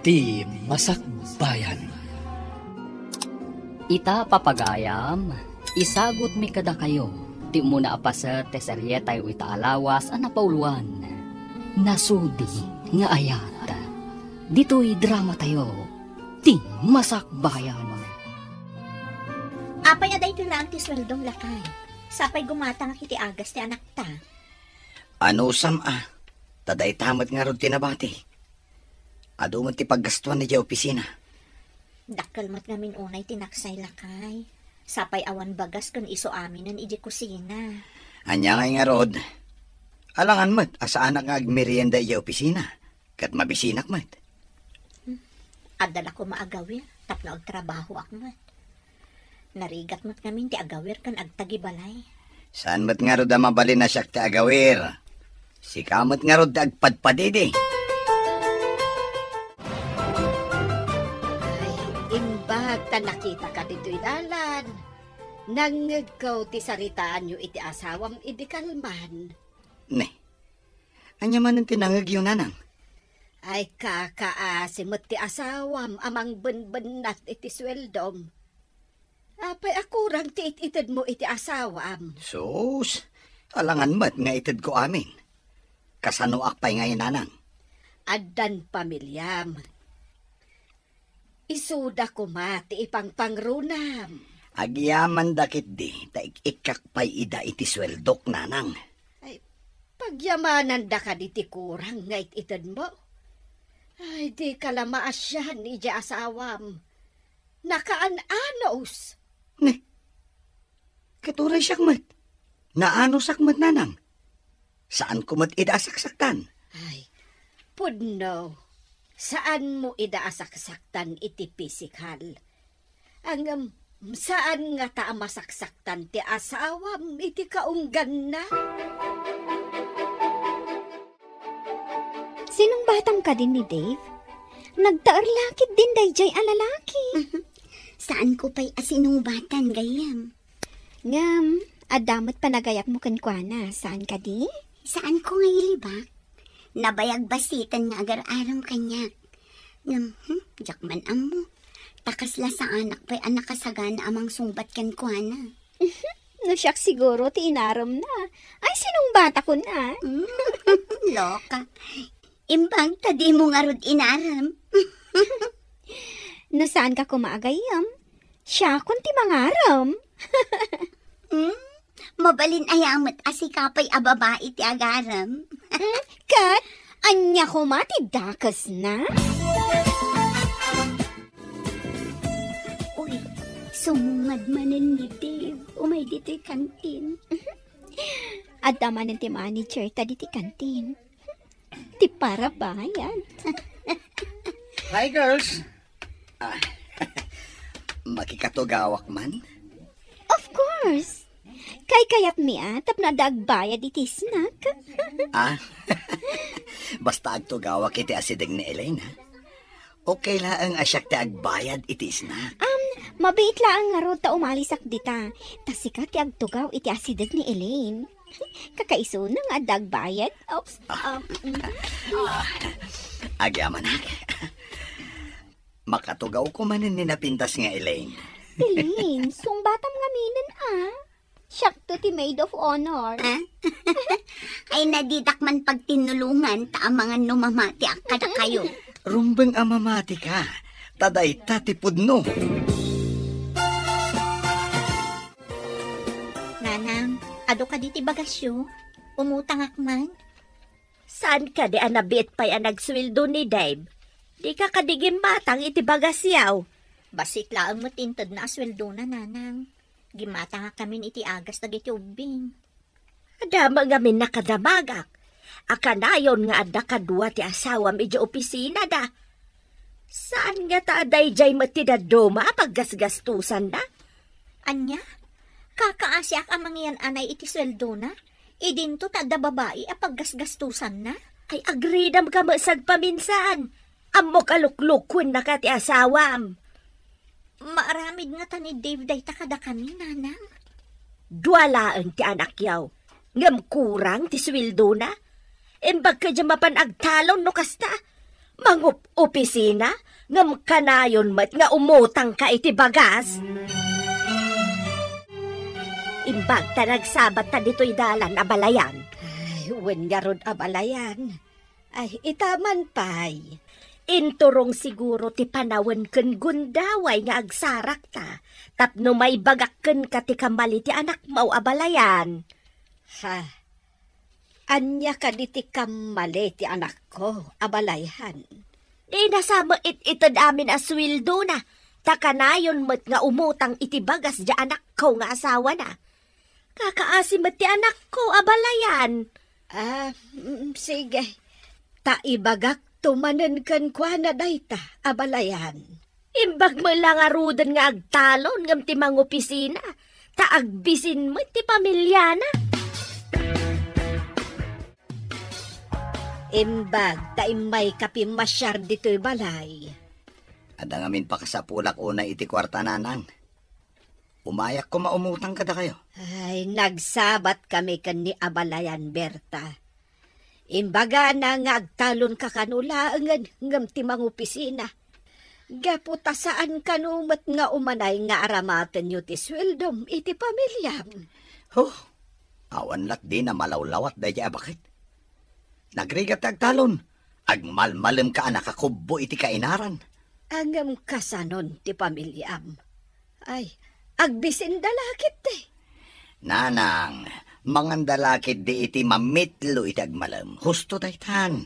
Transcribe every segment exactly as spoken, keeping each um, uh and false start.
Ti Masakbayan. Ita, papagayam, isagutmi kadakayo ti umuna a paset ti serietayo ita a lawas a napauloan, Nasudi nga Ayat. Ditoy dramatayo, Ti Masakbayan. Apay a daytoy laeng ti sueldom, lakay? Sapay gumatangak iti agas ti anakta. Anusam a, ta dayta met ngarud ti nabati. Adu met ti paggastuan idiay opisina. Dakkel met ngamin unay ti naksay, lakay. Sapay awan bagas ken isu aminen idiay kusina. Ania ngay ngarud? Alangan met a saanak nga agmerienda idiay opisina, ket mabisinak met. Hmm. Adda la koma a gawir tapno agtrabahoak met. Narigat met ngamin ti agawir ken agtagibalay. Saan met ngarud a mabalin a siak ti agawir? Sika met ngarud ti agpadpadidi. Ay, imbag ta nakitaka ditoy dalan. Nangngegko ti saritaanyo iti asawam idi kalman. Ne, ania manen ti nangngegyo, nanang? Ay, kakaasi met ti asawam a mangbenbennat iti sueldom. Apay a kurang ti it-itedmo iti asawam? Sus, alangan met nga itedko amin. Kasanoak pay ngay, nanang? Addan pamiliam. Isuda koma ti ipangpangrunam. Agyamanda ketdi ta ik-ikkak pay ida iti sueldok, nanang. Ay, pagyamananda kadi ti kurang nga it-itedmo? Ay, dika la maasian idiay asawam. Nakaan-anos. Ne, ket uray siak met. Naanosak met, nanang. Saanko met ida a saksaktan. Ay, pudno. Saanmo ida a saksaktan iti pisikal. Ngem, saan ngata a masaksaktan ti asawam iti kaungganna? Sinungbatam kadin ni Dave? Nagtaer la ketdin daydiay a lalaki. Saanko pay a sinungbatan, gayyem. Ngem, adda met panagayatmo kenkuana, saan kadi? Saanko nga ilibak? Nabayag bassiten nga agar-arem kaniak. Ngem, hmm, diak man ammo. Ta kasla saanak pay a nakasagana a mangsungbat kenkuana. No siak siguro ti inaremna. Ay, sinungbatak unay. Hmm, loka. Imbag ta dimo ngarud inarem. No saanka koma a gayyem, siakon ti mangarem. Hmm? Mabalin aya met a sika pay a babai ti agarem? Hmm? Ket ania koma ti dakesna? Uy, sumungad manen ni Dave. Umay ditoy kantin. Adda manen ti manager ta ditoy kantin. Ti parabayad. Hi, girls. Ah, makikatugawak man? Of course. Kaykayatmi a tapno adda agbayad iti snack. Ah, basta agtugawak iti asideg ni Elaine, ha? Okay laeng a siak ti agbayad iti snack. Um, mabiit laeng ngarud ta umalisak dita. Ta sika ti agtugaw iti asideg ni Elaine. Kakaisuna nga adda agbayad. Oops. Ah. Um, mm. Ah, agyamanak. Makatugawko manen ni napintas nga Elaine. Elaine, sungbatam ngaminen a. Siakto ti maid of honor. Ah? Ay, na ditak man pagtinulongan ta amangan no mamatiak kadakayo. Rumbeng a mamatika. Ta dayta ti pudno. Nanang, adu kadi ti bagasyo? Umutangak man? Saan kadi a nabiit pay a nagsueldo ni Dave? Dika kadi gimmatang iti bagasyo? Bassit laeng met intedna a sueldona, nanang. Gimmatangak ngamin iti agas dagiti ubbing. Adda met ngamin nakadamagak a kanayon nga adda kadua ti asawam idiay opisinada. Saan ngata a daydiay met ti dadduma a paggasgastosanna? Ania? Kakaasiak a mangiyan-anay iti sueldona? Idinto ta adda babai a paggasgastosanna? Ay, agridamka met sagpaminsan. Ammok a luklukuennaka ti asawam. Maaramid ngata ni Dave dayta kadakami, nanang? Dua laeng ti anakyo, ngem kurang ti sueldona. Imbag kadi a mapan agtalon no kasta. Mangup-opisina, ngem kanayon met nga umutangka iti bagas. Imbag ta nagsabatta ditoy dalan, abalayan. Ay, wen ngarud, abalayan. Ay, ita man pay. Inturong siguro ti panawen ken gundaway nga agsarakta, tapno maibagak kenka ti kammali ti anakmo, abalayan. Ha? Ania kadi ti kammali ti anakko, abalayan? Dina sa met it-ited amin a suweldona, ta kanayon met nga umutang iti bagas diay anakko nga asawana. Kakaasi met ti anakko, abalayan. Ah, mm, sige. Ta ibagakto manen kenkuana dayta, abalayan. Imbag met la ngaruden nga agtalon ngem ti mangopisina, ta agbisin met ti pamiliana. Imbag ta immayka pimmasiar ditoy balay. Adda ngamin pakasapulak unay iti kuarta, nanang. Umayak koma umutang kadakayo. Ay, nagsabat kami ken ni abalayan, Berta. Imbagana nga agtalonka kano laengen ngem ti mangopisina. Gapu ta saan kano met nga umanay nga aramatenyo ti sueldom iti pamiliam. Huh, awan lat dina malawlawat daydiay a baket. Nagrigat ti agtalon, agmalmalemka a nakakubbo iti kainaran. Ngem kasanon ti pamiliam? Ay, agbisinda la ketdi. Nanang, manganda la ketdi iti mamitlo iti agmalem. Husto daytan.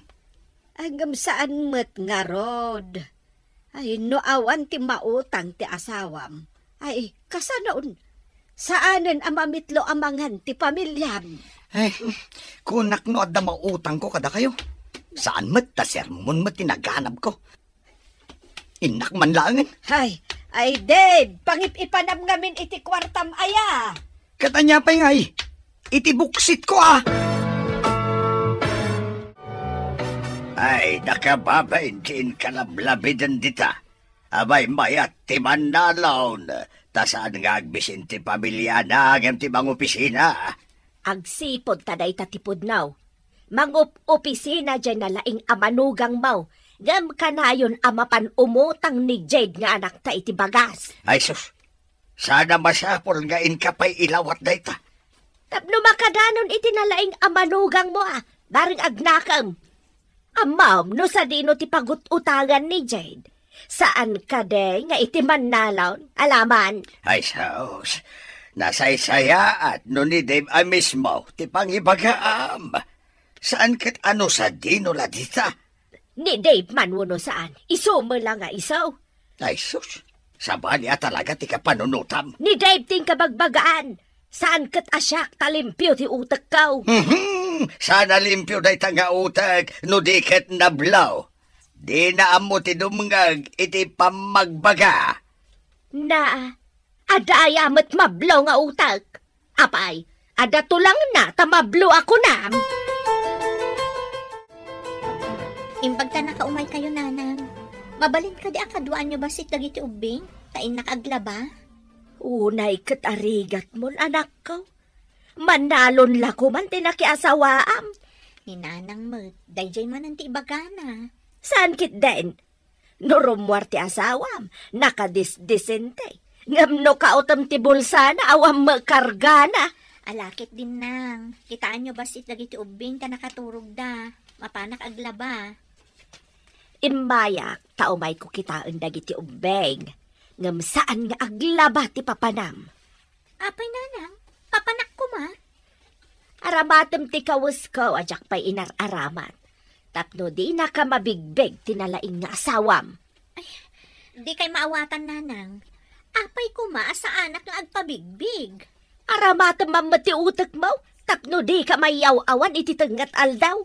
Ngem saan met ngarud. Ay, no awan ti mautang ti asawam, ay, kasanon? Saanen a mamitlo a mangan ti pamiliam. Ay, kunak no adda mautangko kadakayo. Saan met ta sermon met ti naganabko. Innak man laengen. Ay, ay, Dave, pangip-ipanam ngamin iti kuartam aya. Ket ania pay ngay? Iti buksitko, a! Ay, nakababain ti inkalablabiden dita. Abay, mayat ti mannalon, ta saan nga agbisin ti pamiliana ngem ti mangopisina. Agsipud ta dayta ti pudno. Mangup-opisina diay nalaing a manugangmo, ngem kanayon a mapan umutang ni Jade nga anakta iti bagas. Ay sus, sana masapul nga inka pay ilawat dayta. Tapno makadanon iti nalaing a manugangmo a, bareng agnakem. Ammom no sadino ti pagut-utangan ni Jade? Saan kadi nga iti mannalon, alaman? Ay sus, nasaysayaat no ni Dave a mismo ti pangibagaam. Saan ket a no sadino la dita? Ni Dave man wenno saan, isu met la nga isu. Ay sus, sabali a talaga ti kapanunotam. Ni Dave ti inkabagbagaan. Saan ket a siak ta limpio ti utekko. Mhm. Saan a limpio dayta nga utek no di ket nablo. Dina ammo ti dumngeg iti pammagbaga. Na, adda aya met mablo nga utek? Apay, adda tulangna ta mablo a kunam. Imbag ta nakaumaykayo, nanang, mabalin kadi a kaduaanyo bassit dagiti ubbing ta innak aglaba? Unay ket a rigatmon, anakko. Mannalon la koman ti nakiasawaam. Ni nanang met, daydiay manen ti ibagana. Saan ketdin? No rummuar ti asawam, nakadisdisente. Ngem no kaotem ti bulsana, awan met kargana. Ala ketdin, nang, kitaenyo bassit dagiti ubbing ta nakaturogda. Mapanak aglaba. Immayak ta umayko kitaen dagiti ubbing. Ngem saan nga aglaba ti papanam. Apay, nanang, papanak koma? Aramatem ti kawesko a diak pay inar-aramat. Tapno dinaka mabigbig ti nalaing nga asawam. Ay, dikay maawatan, nanang. Apay koma a saanak nga agpabigbig? Aramatem man met ti utekmo, tapno dika mayaw-awan iti tengnga ti aldaw.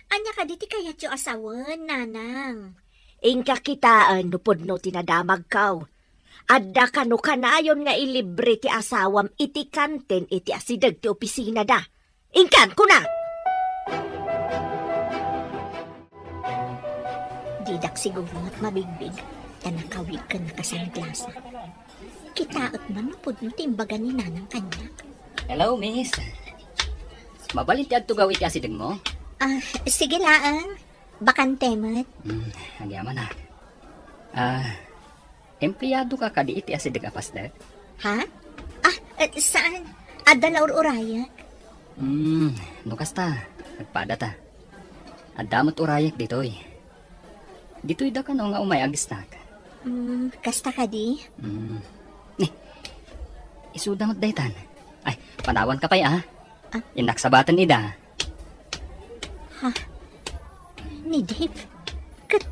Ania kadi ti kayatyo a sawen, nanang? Inka kitaen no pudno ti nadamagko. Adda kano kanayon nga ilibre ti asawam iti kantin iti asideg ti opisinada. Inkan, kunak! Didak siguro met mabigbig ta nakawig ken nakasanglasa. Kitaek man no pudno ti imbaga ni nanang kaniak. Hello, miss. Mabalin ti agtugaw iti asidegmo? Ah, sige laeng. Bakante met. Hmm, agyamanak. Ah, empleado ka kadi iti asideg a pastor? Ha? Ah, eh, saan? Adda la ur-urayek. Hmm, no kasta, agpadata. Adda met urayek ditoy. Ditoy da kano nga umay agisnak. Hmm, kasta kadi? Hmm. Ni, isuda met daytan. Ay, panawan ka pay, ah. Ah. Innak sabaten ida. Ha? Ni Dave? Ket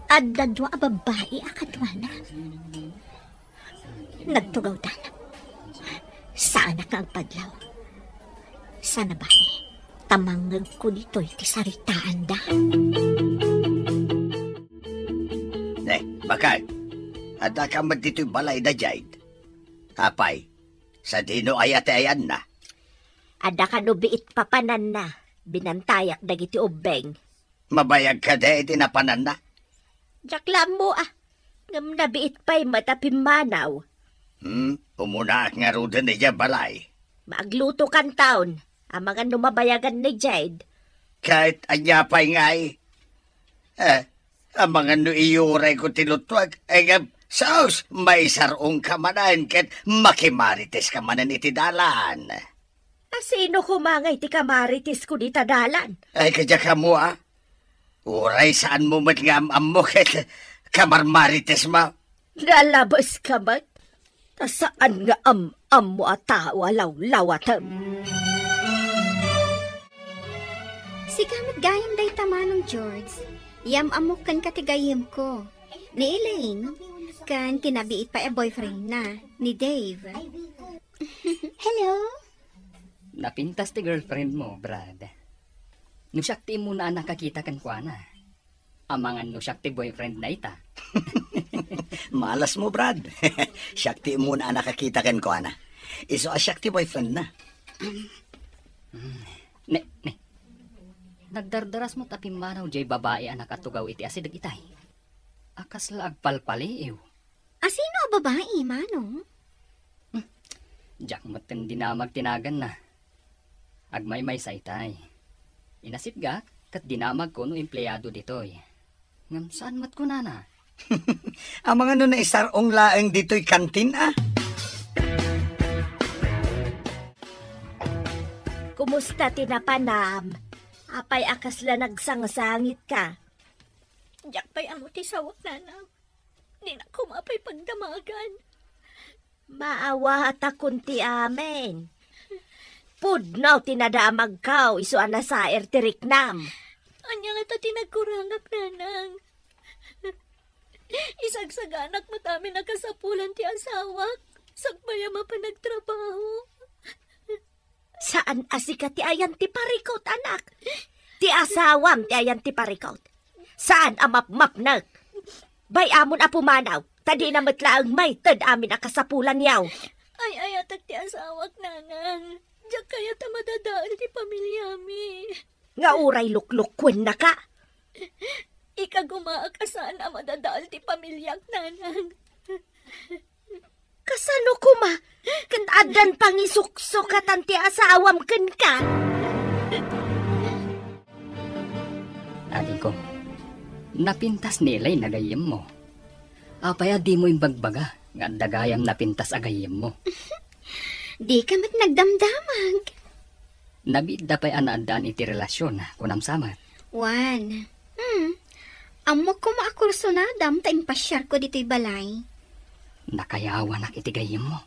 adda dua a babbai a kaduana. Nagtugawdan. Saanak nga agpadlaw. Sana bale, ta mangngegko ditoy ti saritaanda. Ne, bakay. Adda ka met ditoy balay da Jade. Apay, sadino aya ti ayanna? Adda kano biit papananna, binantayak dagiti ubbeng. Mabayag kadi iti napananna? Diak la ammo, ah. Ngem nabiit pay met a pimmanaw. Hmm, umunaak ngaruden idiay balay. Maaglutokanton, amangan no mabayagan ni Jade. Ket ania pay ngay? Eh, amangan no iyurayko ti lutuek, eh, ngem, sus, maisar-ongka manen ket makimariteska manen iti dalan. A sino koma ngay ti kamaritesko dita dalan? Ay, kadiak ammo, ah. Uray saanmo met nga am-ammo ket kamarmaritesmo. Nalabeska met, ta saan nga am-ammo a tao a lawlawatem. Sika met gayam dayta, Manong George. Yam-ammok kenka ti gayyemko. Ni Elaine, ken ti nabiit pay a boyfriendna, ni Dave. Hello? Napintas ti girlfriend mo, Brad. No siak ti immuna a nakakita kenkuana. Amangan no siak ti boyfriend na ita. Malas mo, Brad. Siak ti immuna a nakakita kenkuana. Isu a siak ti boyfriend na. Hmm. Ne, ne. Nagdardaras mo ta pimmanaw jay babai a nakatugaw iti asideg itay. A kasla agpalpaliiw. A sino a babai, Manong? Hmm. Diak met ken dinamag ti naganna. Agmaymaysa itay. Inasitgak ket dinamagko no empleado ditoy. Ngem saan met kunana? Amangan no naisar-ong laeng ditoy kantin, ah. Kumusta ti napanam? Apay a kasla nagsangsangitka? Diak pay ammo ti sawak, Nanang. Dinak koma pay pagdamagan. Maawatakon ti amin. Pudno ti nadamagko isu a nasair ti riknam. Ania ngata ti nagkurangak, Nanang? Isagsaganak met amin a kasapulan ti asawak, sakbay a mapan agtrabaho. Saan a sika ti ayan ti parikut, anak. Ti asawam ti ayan ti parikut. Saan a mapmapnek. Bay-amon a pumanaw, ta dina met laeng maited amin a kasapulanyo. Ay-ayatek ti asawak, Nanang. Diak kayat a madadael ti pamiliami. Nga uray luklukuennaka. Ikagumaak a saan a madadael ti pamiliak, Nanang. Kasano koma ket addan pangisuksukatan ti asawam kenka? Adingko, napintas ni Elaine a gayyemmo. Apay a dimo imbagbaga nga adda gayam napintas a gayyemmo? Dika met nagdamdamag. Nabiitda pay a naaddaan iti relasion, kunam sa met. Juan, hmm, ammok koma a kursunadam ta impasiarko ditoy balay. Nakayawanak iti gayyemmo.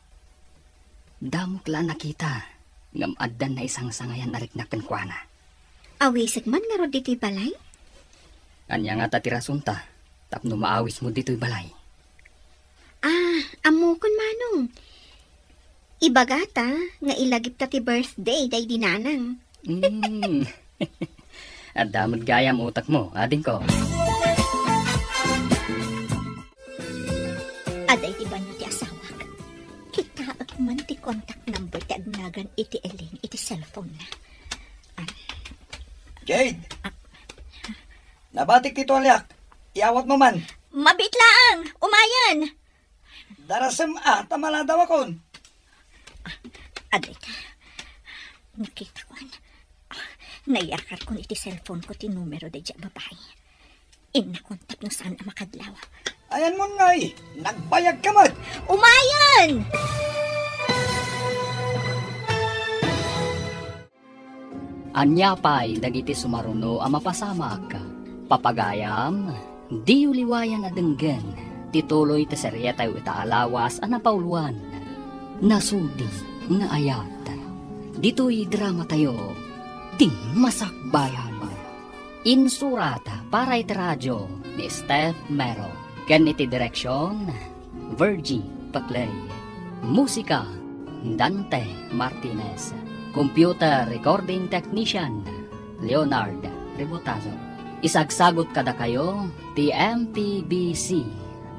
Damok la a nakita, ngem addan naisangsangayan a riknak kenkuana. Awisek man ngarud ditoy balay? Ania ngata ti rasonta tapno maawismo ditoy balay? Ah, ammokon, Manong. Ibagata nga ilagipta ti birthday daydi nanang. Mm. Adda met gayam utekmo, adingko. Adda iti banio ti asawak. Kitaek man ti contact number ti agnagan iti Elaine iti cellphone-na. Ah. Jade! Ah. Nabatik ti tualiak. Iawatmo man. Mabiit laeng. Umayen. Darasem a, ta maladawakon. Adayta. Nakitako, an. Nayakarkon iti cellphone ko ti numero daydiay a babai. Innakon tapno saan a makadlaw. Ayanmon ngay, nagbayag ka met. Umayen! Ania pay dagiti sumaruno a mapasamak? Papagayam, diyo liwayan a denggen ti tuloy ti serietayo ita a lawas a napauluan, Nasudi nga Ayat. Ditoy dramatayo, Ti Masakbayan. Insurat para iti radio ni Steph Mero, ken iti direksion, Virgie Paclay. Musika, Dante Martinez. Computer recording technician, Leonard Rebotazo. Isagsagut kadakayo ti M P B C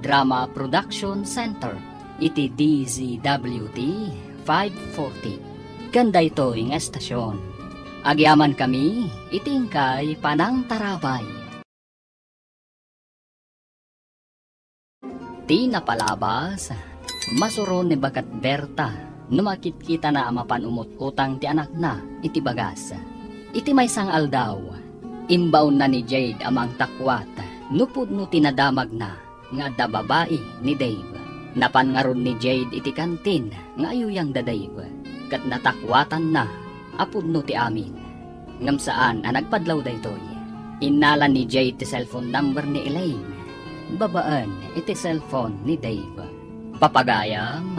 Drama Production Center iti D Z W T five forty. Ken daytoy nga estasion, agyamankami iti inkay panangtarabay. Ti napalabas, masuron ni Bagat Berta no makitkitana a mapan umut-utang ti anakna iti bagas. Iti maysa nga aldaw, imbaonna ni Jade a mangtakwat no pudno ti nadamagna nga adda babai ni Dave. Napan ngarud ni Jade iti kantin nga ayuyang da Dave, ket natakwatanna a pudno ti amin. Ngem saan a nagpadlaw daytoy. Innala ni Jade ti cellphone number ni Elaine babaen iti cellphone ni Dave. Papagayam,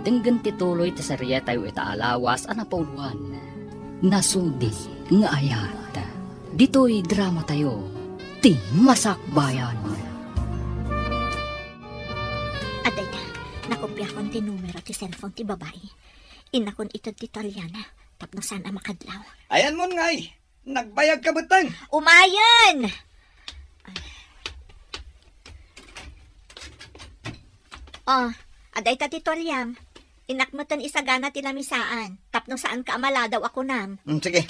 denggen ti tuloy ti serietayo ita a lawas a napauluan, Nasudi nga Ayat. Ditoy dramatayo, Ti Masakbayan. Adda ita, nakopiakon ti numero ti cellphone ti babai. Innakon ited ti Taliana tapno saan a makadlaw. Ayanmon ngay, nagbayag ka metten. Umayen! Oh, adda ita ti tualiam. Innak metten isagana ti lamisaan tapno saanka a maladaw a kunam. Mm, sige.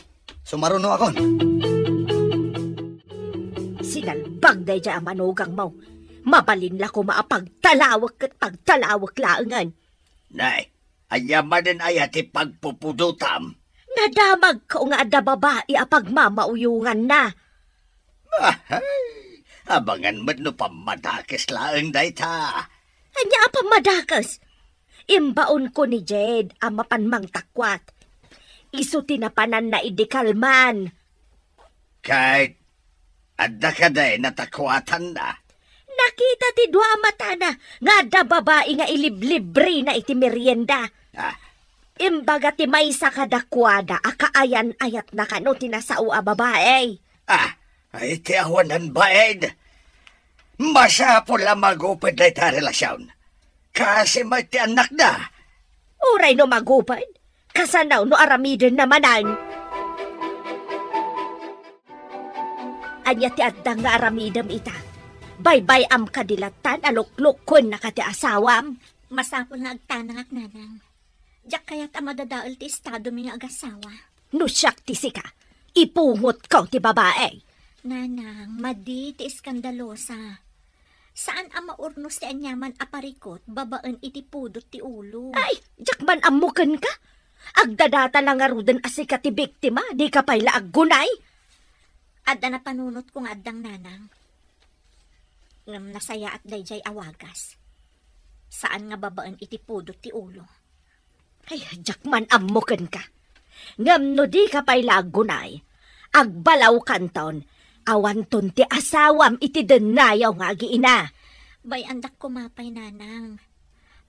Sumarunoakon. Sinalbag daydiay a manugangmo. Mabalin la koma a pagtalawek ket pagtalawek laengen. Nay, ania manen aya ti pagpupudotam? Nadamagko nga adda babai a pagmamauyonganna. Ahay, abangan met no pammadakes laeng dayta. Ania a pammadakes? Imbaonko ni Jade a mapan mangtakwat. Isu ti napananna idi kalman. Ket adda kadi natakwatanna? Nakita ti dua a matana nga adda babai nga iliblibrina iti merienda. Ah. Imbaga ti maysa kadakuada a kaayan-ayatna kano ti nasao a babai. Ah, ay ti awanan bain. Masapul a maguped dayta a relasion. Kaasi met ti annakda. Uray no maguped, kasano no aramidenna manen? Ania ti adda nga aramidem ita? Baybay-am kadi lattan a luklukkuennaka ti asawam? Masapul nga agtanangak, Nanang. Diak kayat a madadael ti estadomi nga agasawa. No siak ti sika, ipungotko ti babai. Nanang, madi ti eskandalosa. Saan a maurnos ti aniaman a parikut babaen iti pudot ti ulo. Ay, diak man ammo kenka. Agdadata la ngaruden a sika ti biktima, dika pay la aggunay. Adda napanunotko nga addang, Nanang. Ngem nasayaat daydiay a wagas. Saan nga babaen iti pudot ti ulo. Ay, diak man ammo kenka. Ngem no dika pay la aggunay, agbalawkanton, awanton ti asawam iti dennayaw nga agiina. Bay-andak koma pay, Nanang.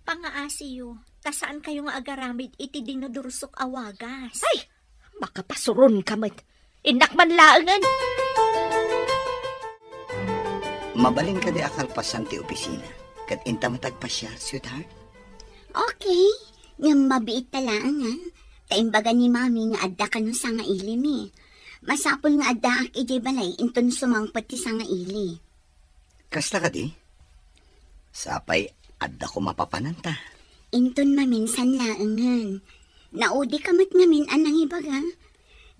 Pangaasiyo, ta saankayo nga agaramid iti dinudursok a wagas. Ay, makapasuronka met. Innak man laengen. Mabalin kadi a kalpasan ti opisina, ket inta met agpasiar, sweetheart? Okay, ngem mabiit ta laengen, ta imbaga ni Mami nga adda kano sangailimi. Masapul nga addaak idiay balay inton sumangpet ti sangaili. Kasta kadi? Sapay adda koma papananta. Inton maminsan laengen. Naudika met ngamin a nangibaga.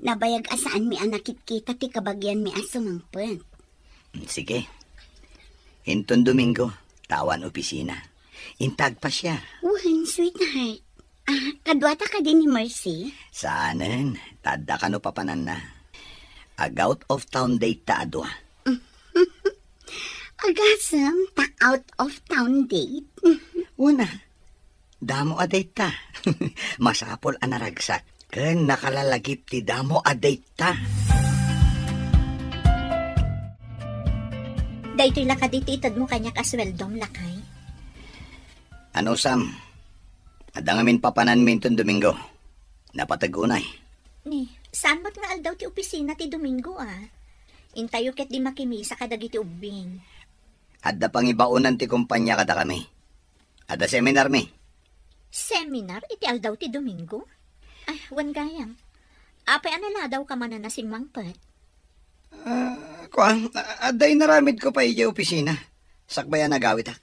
Nabayag a saanmi a nakitkita ti kabagianmi a sumangpet. Mm, sige. Inton Domingo, ta awan opisina. Inta agpasiar. Wen, sweetheart. Ah, kaduata kadi ni Mercy? Saanen, ta adda kano papananna. Ag-out of town date ta a dua. Agasem ta out of town date. Una, damo a date ta. Masapul a naragsak. Ken nakalalagip ti damo a date ta. Daytoy la kadi ti itedmo kaniak a sueldom, lakay? Ano, Sam? Adda ngamin papananmi inton Domingo. Napateg unay. Ni, saan met nga aldaw ti opisina ti Domingo, a? Intayo ket di makimisa kadagiti ubbing. Adda pangibaonan ti kompania kadakami. Adda seminarmi. Seminar iti aldaw ti Domingo? Ay, wen gayam. Apay a naladawka manen a simmangpet? Ah, kuan, a-, adda inaramidko pay idiay opisina. Sakbay a nagawitak.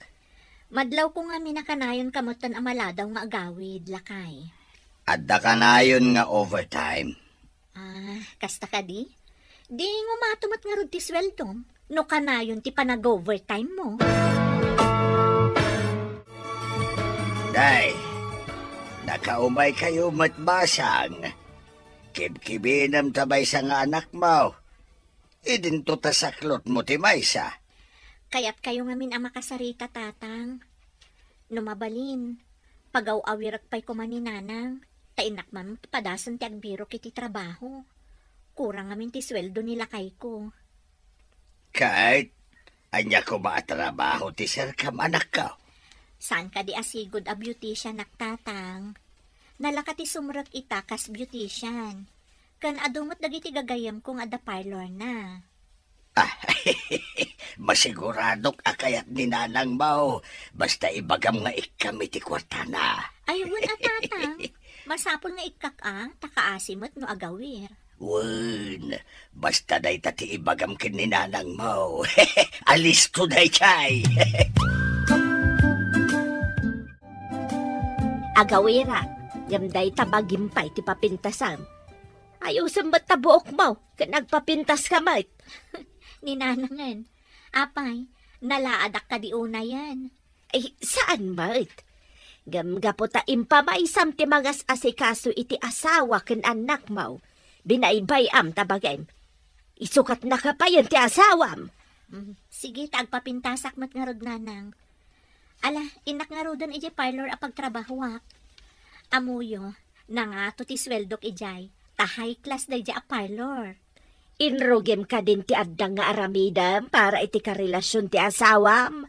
Madlawko ngamin a kanayonka metten a maladaw nga agawid, lakay. Adda kanayon nga overtime. Ah, kasta kadi? Di ngumato met ngarud ti sueldom no kanayon ti panag-overtime mo. Day, nakaumaykayo met basang. Kibkibinem ta maysa nga anakmo. Idinto ta saklotmo ti maysa. Kayatkayo ngamin a makasarita, Tatang. No mabalin, pagaw-awirek pay koma ni Nanang, ta innak man padasen ti agbirok iti trabaho. Kurang ngamin ti sueldo ni lakayko. Ket, ania koma a trabaho ti serkam, anakko? Saan kadi a sigud a beautician-ak, Tatang? Nalaka ti sumrek ita kas beautician. Ken adu met dagiti gagayyemko nga adda parlorna. Ah, masiguradok a kayat ni nanangmo, basta ibagam nga ikkam iti kuartana. Ay, wen a, Tatang. Masapul nga ikkak a, ta kaasi met no agawir. Wen, basta dayta ti ibagam ken ni nanangmo. Alisto daytay. Agawirak, ngem dayta bagim pay ti papintasam. Ayusem met ta buokmo, ken agpapintaska met. Ni nanangen, apay, nalaadak kadi unayen? Ay, saan met. Ngem gapu ta impamaysam ti mangas-asikaso iti asawa ken annakmo, binaybay-am ta bagim. Isukatnaka payen ti asawam. Mm, sige, ta agpapintasak met ngarud, nanang. Ala, innak ngaruden idiay parlor a pagtrabahoak. Ammoyo, nangato ti sueldok idiay, ta high class daydiay a parlor. Inrugim kadin ti adda nga aramidem para iti karelasion ti asawam?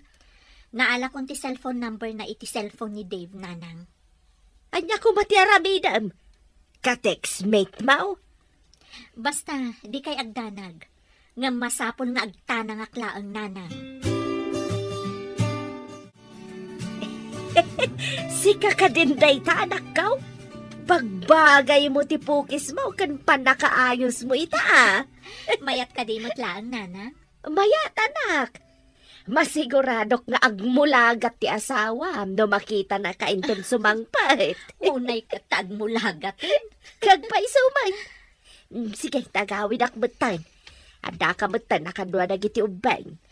Naalakon ti cellphone number na iti cellphone ni Dave, nanang. Ania koma ti aramidem? Ka-textmate mo? Basta, dikay agdanag. Ngem masapul nga agtanangak laeng, nanang. Sika kadin dayta, anakko? Bagbagaymo ti pukismo ken pannakaayosmo ita, a. Mayat kadi met laeng, nanang? Mayat, anak. Masiguradok nga agmulagat ti asawam no makitanaka inton sumangpet. Unay ket ta agmulagat, eh. Kagpayso man. Mm, sige, ta agawidak metten. Addaka metten a kadua dagiti ubbing.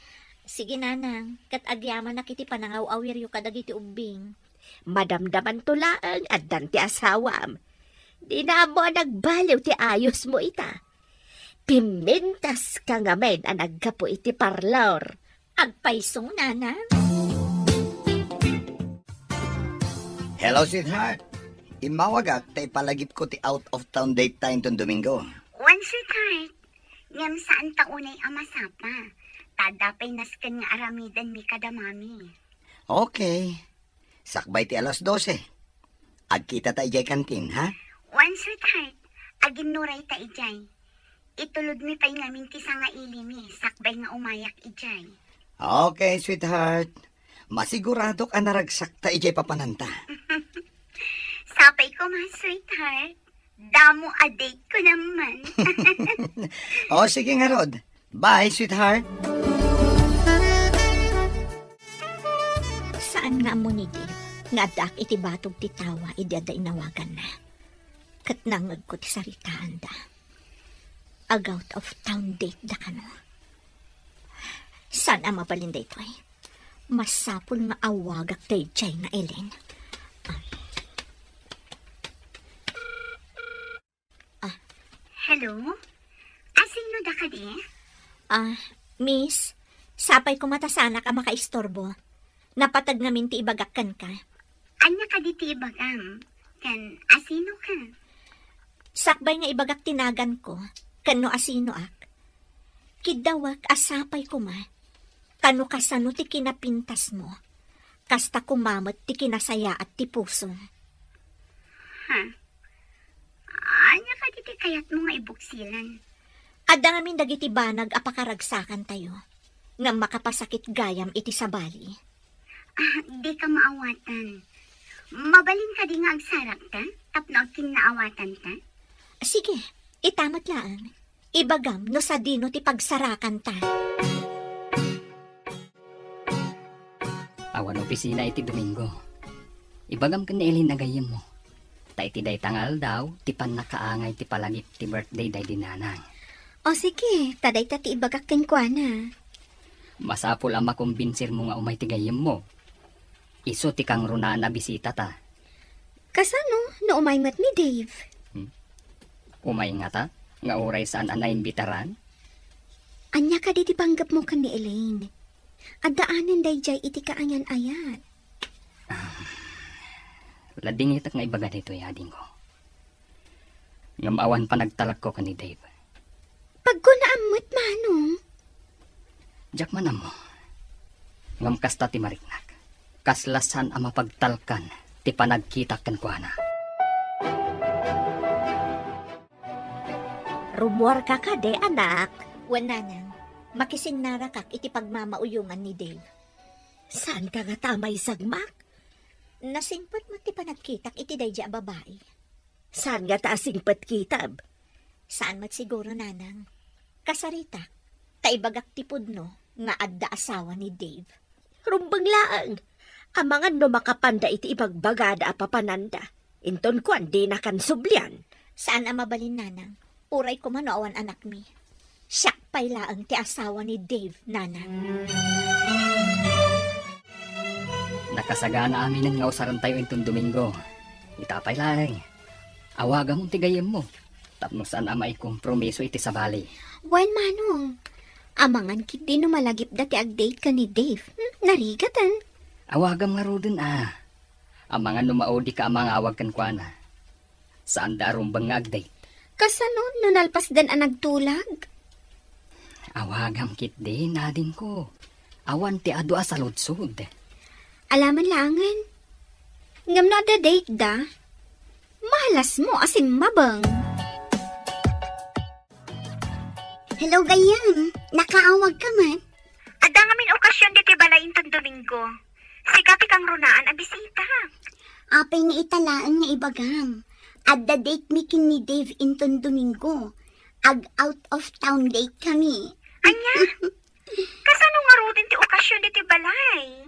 Sige, nanang, ket agyamanak iti panangaw-awiryo kadagiti ubbing. Madamdamanto laeng, addan ti asawam. Dina ammo a nagbaliw ti ayosmo ita. Pimmintaska ngamin a naggapu iti parlor. Agpayso, nanang. Hello, sweetheart. Immawagak ta ipalagipko ti out of town date ta inton Domingo. Wen, sweetheart. Ngem saan ta unay a masapa. Ta adda pay nasken nga aramidenmi kada mami. Okay. Sakbay ti alas dose. Agkita ta idiay kantin, ha? Wen, sweetheart. Aginnuray ta idiay. Itulodmi pay ngamin ti sangailimi, sakbay nga umayak idiay. Okay, sweetheart. Masiguradok a naragsak ta idiay papananta. Sapay koma, sweetheart. Damo a date ko naman. O, sige ngarud. Bye, sweetheart. Saan nga ammo ni Dave nga addaak iti batog ti tawa idi adda inawaganna? Ket nangngegko ti saritaanda. Ag-out of town date da kano? Saan a mabalin daytoy? Masapul nga awagak daydiay nga Ellen. Ah. Ah. Hello? Asino da kadi? Ah, miss, sapay koma ta saanak a makaistorbo. Napateg ngamin ti ibagak kenka. Ania kadi ti ibagam? Ken asino ka? Sakbay nga ibagak ti naganko, ken no asinoak. Kiddawek a sapay koma, ta no kasano ti kinapintasmo, kasta koma met ti kinasayaat ti pusom. Ha? Ania kadi ti kayatmo nga ibuksilan? Adda ngamin dagiti banag a pakaragsakantayo, ngem makapasakit gayam iti sabali. Ah, dika maawatan. Mabalin kadi nga agsarakta tapno agkinnaawatanta? Sige, ita met laeng. Ibagam no sadino ti pagsarakanta. Awan opisina iti Domingo. Ibagam ken ni Elaine a gayyemmo. Ta iti dayta nga aldaw, ti pannakaangay ti palagip ti birthday daydi nanang. O sige, ta dayta ti ibagak kenkuana. Masapul a makombinsirmo nga umay ti gayyemmo. Isu ti kangrunaan a bisitata. Kasano no umay met ni Dave? Hmm? Umay ngata, nga uray saan a naimbitaran? Ania kadi ti panggepmo ken ni Elaine? Addaanen daydiay iti kaangan-ayat. Ah, ladingitak nga ibaga daytoy, adingko. Ngem awan panagtalekko ken ni Dave. Pagkunaam met, Manong. Diak man ammo. Ngem kasta ti mariknak. Kasla saan a mapagtalkan ti panagkitak kenkuana. Rummuarka kadi, anak? Wen, nanang. Makisinnarakak iti pagmamauyongan ni Dave. Saanka ngata a maisagmak? Nasingpet met ti panagkitak iti daydi a babai. Saan ngata a singpet kitam? Saan met siguro, nanang. Kasaritak, ta ibagak ti pudno nga adda asawa ni Dave. Rumbeng laeng, amangan no makapanda iti ibagbagada a papananda. Inton kuan, dinakan sublian. Saan a mabalin, nanang. Uray koma no awan anakmi. Siak pay laeng ti asawa ni Dave, nanang. Nakasagana aminen nga usarentayo inton Domingo. Ita pay laeng. Awagamon ti gayyemmo, tapno saan a maikompromiso iti sabali. Wen, Manong. Amangan ketdi no malagipda ti agdate ken ni Dave. Hmm, narigaten. Awagam ngaruden a. Amangan no maudika a mangawag kenkuana. Saanda a rumbeng nga agdate. Kasano no nalpasdan a nagtulag? Awagam ketdi, adingko. Awan ti adu a saludsod. Alaman laengen. Ngem no adda date da, malasmo a simmabeng. Hello, gayyem. Nakaawag ka man? Adda ngamin okasion ditoy balay inton Domingo. Sika ti kangrunaan a bisita. Apay nga ita laeng nga ibagam. Adda date mi ken ni Dave inton Domingo. Ag-out of town date kami. Ania? Kasano ngaruden ti okasion ditoy balay?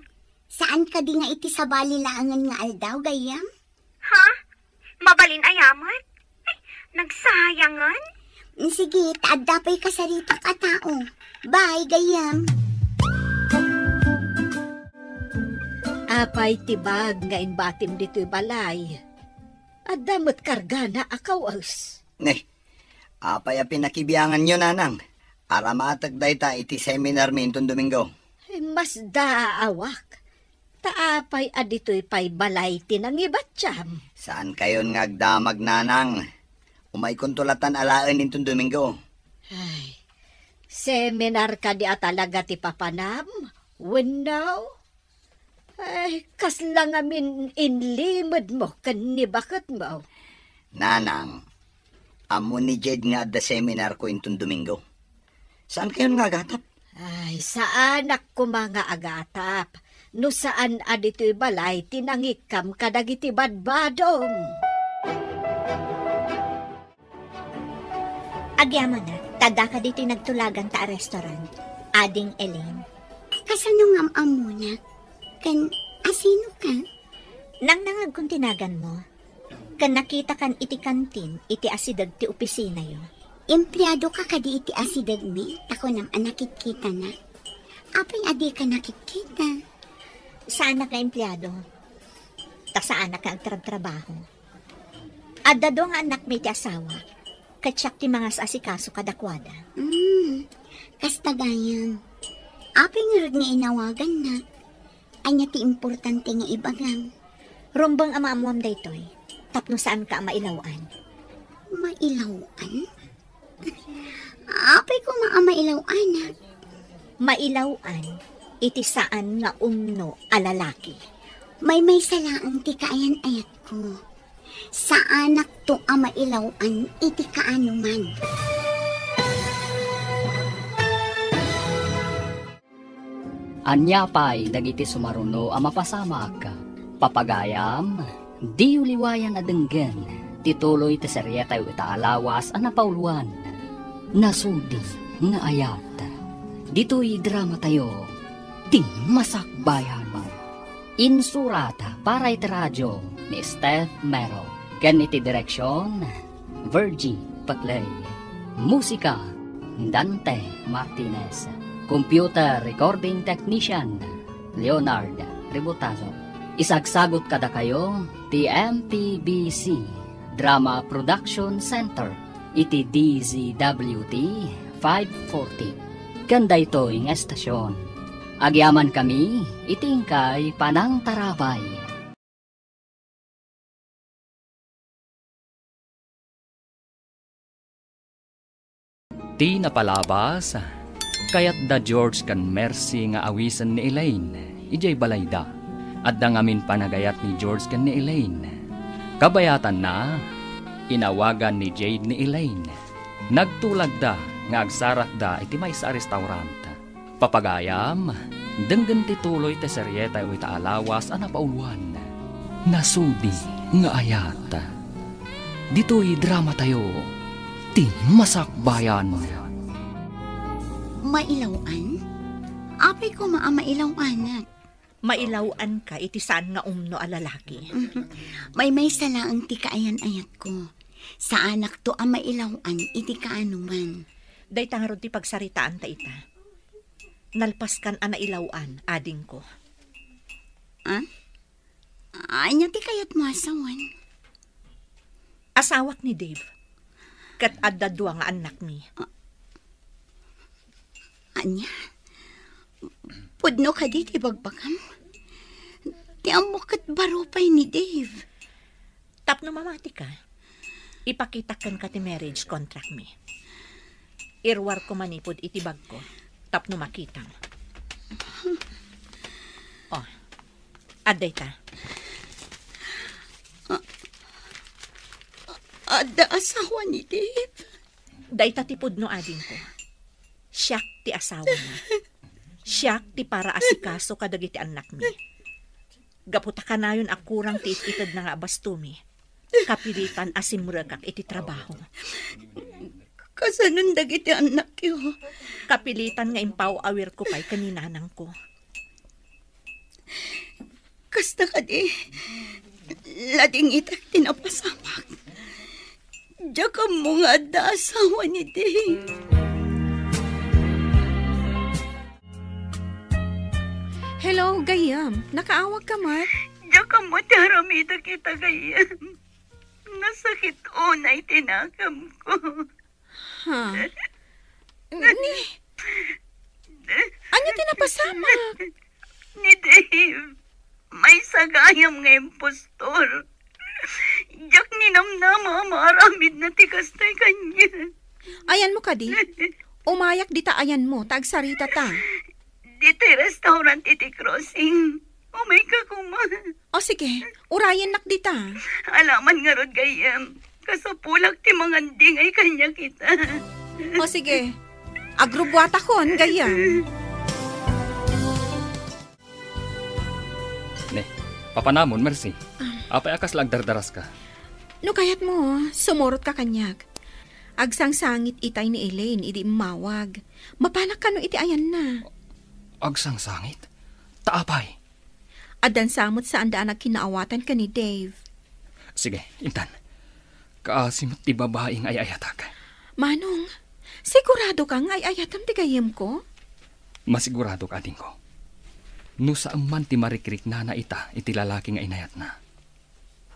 Saan kadi nga iti sabali laengen nga aldaw, gayyem? Ha? Mabalin aya met? Ay, nagsayangan? Sige, ta adda pay kasaritak a tao. Bye, gayyem. Apay ti bag nga imbatim ditoy balay? Adda met kargana a kawes. Ne, apay a pinakibianganyo, nanang? Aramatek dayta iti seminar mi inton Domingo. Ay, masdaawak. Ta apay a ditoy pay balay ti nangibatiam? Saankayon nga agdamag, nanang. Umaykonto latan alaen inton Domingo. Ay, seminar kadi a talaga ti papanam? Wenno? Ay, kasla ngamin inlimedmo ken ni baketmo? Nanang, ammo ni Jed nga adda seminar ko inton Domingo. Saankayon nga agatap? Ay, saanak koma nga agatap. No saan a ditoy balay ti nangikkam kadagiti badbadom. Agyamanak, ta addaka ditoy nagtulaganta a restaurant, Ading Elaine. Kasano nga am-ammonak? Ken asino ka? Nangnangagkon ti naganmo. Ken nakitakan iti kantin iti asideg ti opisinayo. Empleado ka kadi iti asidegmi, ta kunam a nakitkitana. Apay a dika nakitkita? Saanak nga empleado. Ta saanak nga agtrabtrabaho. Adda dua nga annakmi ti asawa. Ket siak ti mangas-asikaso kadakuada. Hmm, kasta gayam. Apay ngarud nga inawagannak? Ania ti importante nga ibagam? Rumbeng a maammuam daytoy, tapno saanka a mailaw-an. Mailaw-an? Apay koma a mailaw-anak? Mailaw-an iti saan nga umno a lalaki. Maymaysa laeng ti kaayan-ayatko. Saanakto a mailaw-an iti kaanoman. Ania pay dagiti sumaruno a mapasamak? Papagayam, diyo liwayan a denggen ti tuloy ti serietayo ita a lawas a napauluan, Nasudi nga Ayat. Ditoy dramatayo, Ti Masakbayan. Insurat para iti radio ni Steph Mero ken iti direksion, Virgie Paclay. Musika, Dante Martinez. Computer recording technician, Leonard Ributazo. Isagsagot kadakayo ti M P B C Drama Production Center iti D Z W T five forty. Ken daytoy nga estasion, agyamankami iti inkay panangtarabay. Ti napalabas, kayat da George ken Mercy nga awisen ni Elaine idiay balayda. Adda ngamin panagayat ni George ken ni Elaine. Kabayatanna, inawagan ni Jade ni Elaine. Nagtulagda nga agsarakda iti maysa a restaurant. Papagayam, denggen ti tuloy ti serietayo ita a lawas a napauluan, Nasudi nga Ayat. Ditoy dramatayo, Ti Masakbayan. Mailaw-an? Apay koma a mailaw-anak? Mailaw-anka iti saan nga umno a lalaki. Maymaysa laeng ti kaayan-ayatko. Saanakto a mailaw-an iti kaanoman. Dayta ngarud ti pagsaritaanta ita. Nalpaskan a nailaw-an, adingko. Ah? Ania ti kayatmo a sawen? Asawak ni Dave. Ket adda dua nga annakmi. Ah. Ania? Pudno kadi ti bagbagam? Ti ammok ket baro pay ni Dave. Tapno mamatika, ipakitak kenka ti marriage contract mi. Iruarko manipud iti bagko tapno makitam. Oh, adda ita. A-, adda asawa ni Dave? Dayta ti pudno, adingko. Siak ti asawana. Siak ti para asikaso kadagiti annakmi. Gapu ta kanayon a kurang ti it-itedna nga abastomi, kapilitan a simrekak iti trabaho. Kasanon dagiti annakyo? Kapilitan nga impaw-awirko pay ken ni nanangko. Kasta kadi, ladingitak ti napasamak. Diak ammo nga adda asawa ni Dave. Hello, gayyem. Nakaawagka met? Diak ammo ti aramidek ita, gayyem. Nasakit unay ti nakemko. Ha? Ni, ania ti napasamak? Ni Dave, maysa gayam nga impostor. Diak ninamnama a maaramidna ti kastoy kaniak. Ayanmo kadi? Umayak dita ayanmo, ta agsaritata. Ditoy restaurant iti crossing. Umayka koma. O sige, urayennak dita. Alaman ngarud, gayyem. Kasapulak ti mangandingay kaniak ita. O sige, agrubbuatakon, gayyem. Ne, papanamon, Mercy. Ah. Apay a kasla agdardaraska? No kayatmo, sumurotka kaniak. Agsangsangit itay ni Elaine idi immawag. Mapanak kano iti ayanna. Agsangsangit? Ta apay? Addan sa met saanda a nagkinaawatanka ni Dave. Sige, intan. Kaasi met ti babai nga ay-ayatak. Manong, siguradoka nga ay-ayatam ti gayyemko? Masiguradok, adingko. No saan man ti marikriknana ita iti lalaki nga inayatna,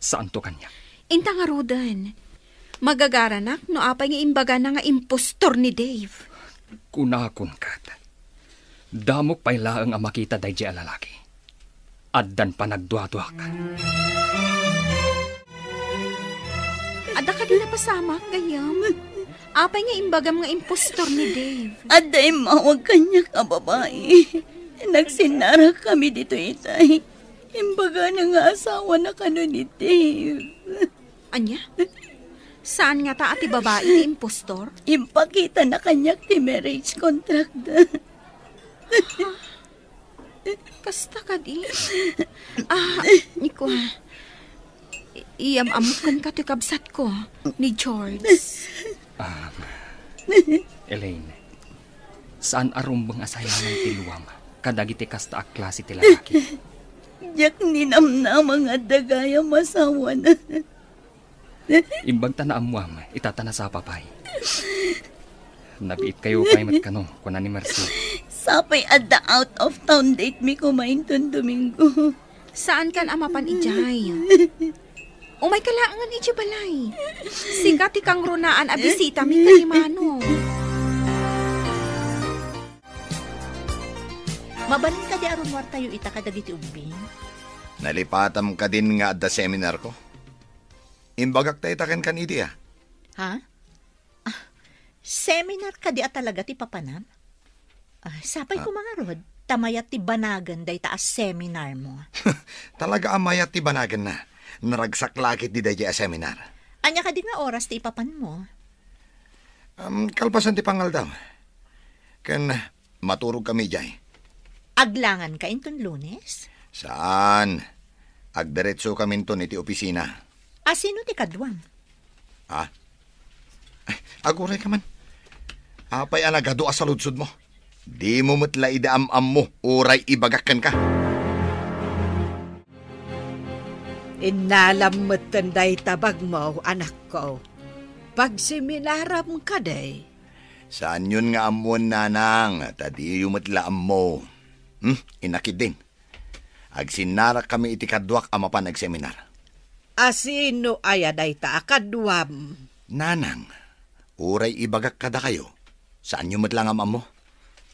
saanto kaniak. Inta ngaruden. Magagaranak no apay nga imbagana nga impostor ni Dave. Kunakon ket, damok pay laeng a makita daydiay a lalaki. Addan panagduaduak. Adda kadi napasamak, gayyem? Apay nga imbagam nga impostor ni Dave? Adda immawag kaniak a babai. Nagsinnarak kami ditoy itay. Imbagana nga asawana kano ni Dave. Ania? Saan ngata a ti babai ti impostor? Impakitana kaniak ti marriage contract da. Kasta kadi? Ah, ni kua. I-, iyam-ammok kenka ti kabsatko, ni George. Ah, Elaine, saan a rumbeng a sayangan ti luam kadagiti kasta a klase ti lalaki. Diak ninamnama nga adda gayam asawana. Imbagta naammuam, ita ta nasapa pay. Nabiitkayo pay met kano, kuna ni Mercy. Sapay adda out of town date mi koma inton Domingo. Saankan a mapan idiay. Umayka laengen idiay balay. Sika ti kangrunaan a bisitami ken ni Manong. Mabalin kadi a rummuartayo ita kadagiti ubbing? Nalipatam kadin nga adda seminarko? Imbagak dayta kenka idi, a. Ha? Ah, seminar kadi a talaga ti papanam? Ah, sapay Ah. koma ngarud, ta mayat ti banagen dayta a seminarmo. Talaga a mayat ti banagenna. Naragsak la ketdi daydiay a seminar. Ania kadi nga oras ti ipapanmo? Um, kalpasan ti pangaldaw. Ken maturogkami idiay. Aglanganka inton Lunes? Saan. Agdiretsokami inton iti opisina. A sino ti kaduam? Ah? Ay, agurayka man. Apay a nagadu a saludsodmo? Dimo met la idi am-ammo uray ibagak kenka. Innalam metten dayta bagmo, anakko. Pagseminaram kadi? Saanyon nga ammoen, nanang, ta diyo met la ammo. Hmm? Inakidin. Agsinnarakkami iti kaduak a mapan agseminar. A sino aya dayta a kaduam? Nanang, uray ibagak kadakayo, saanyo met la nga am-ammo.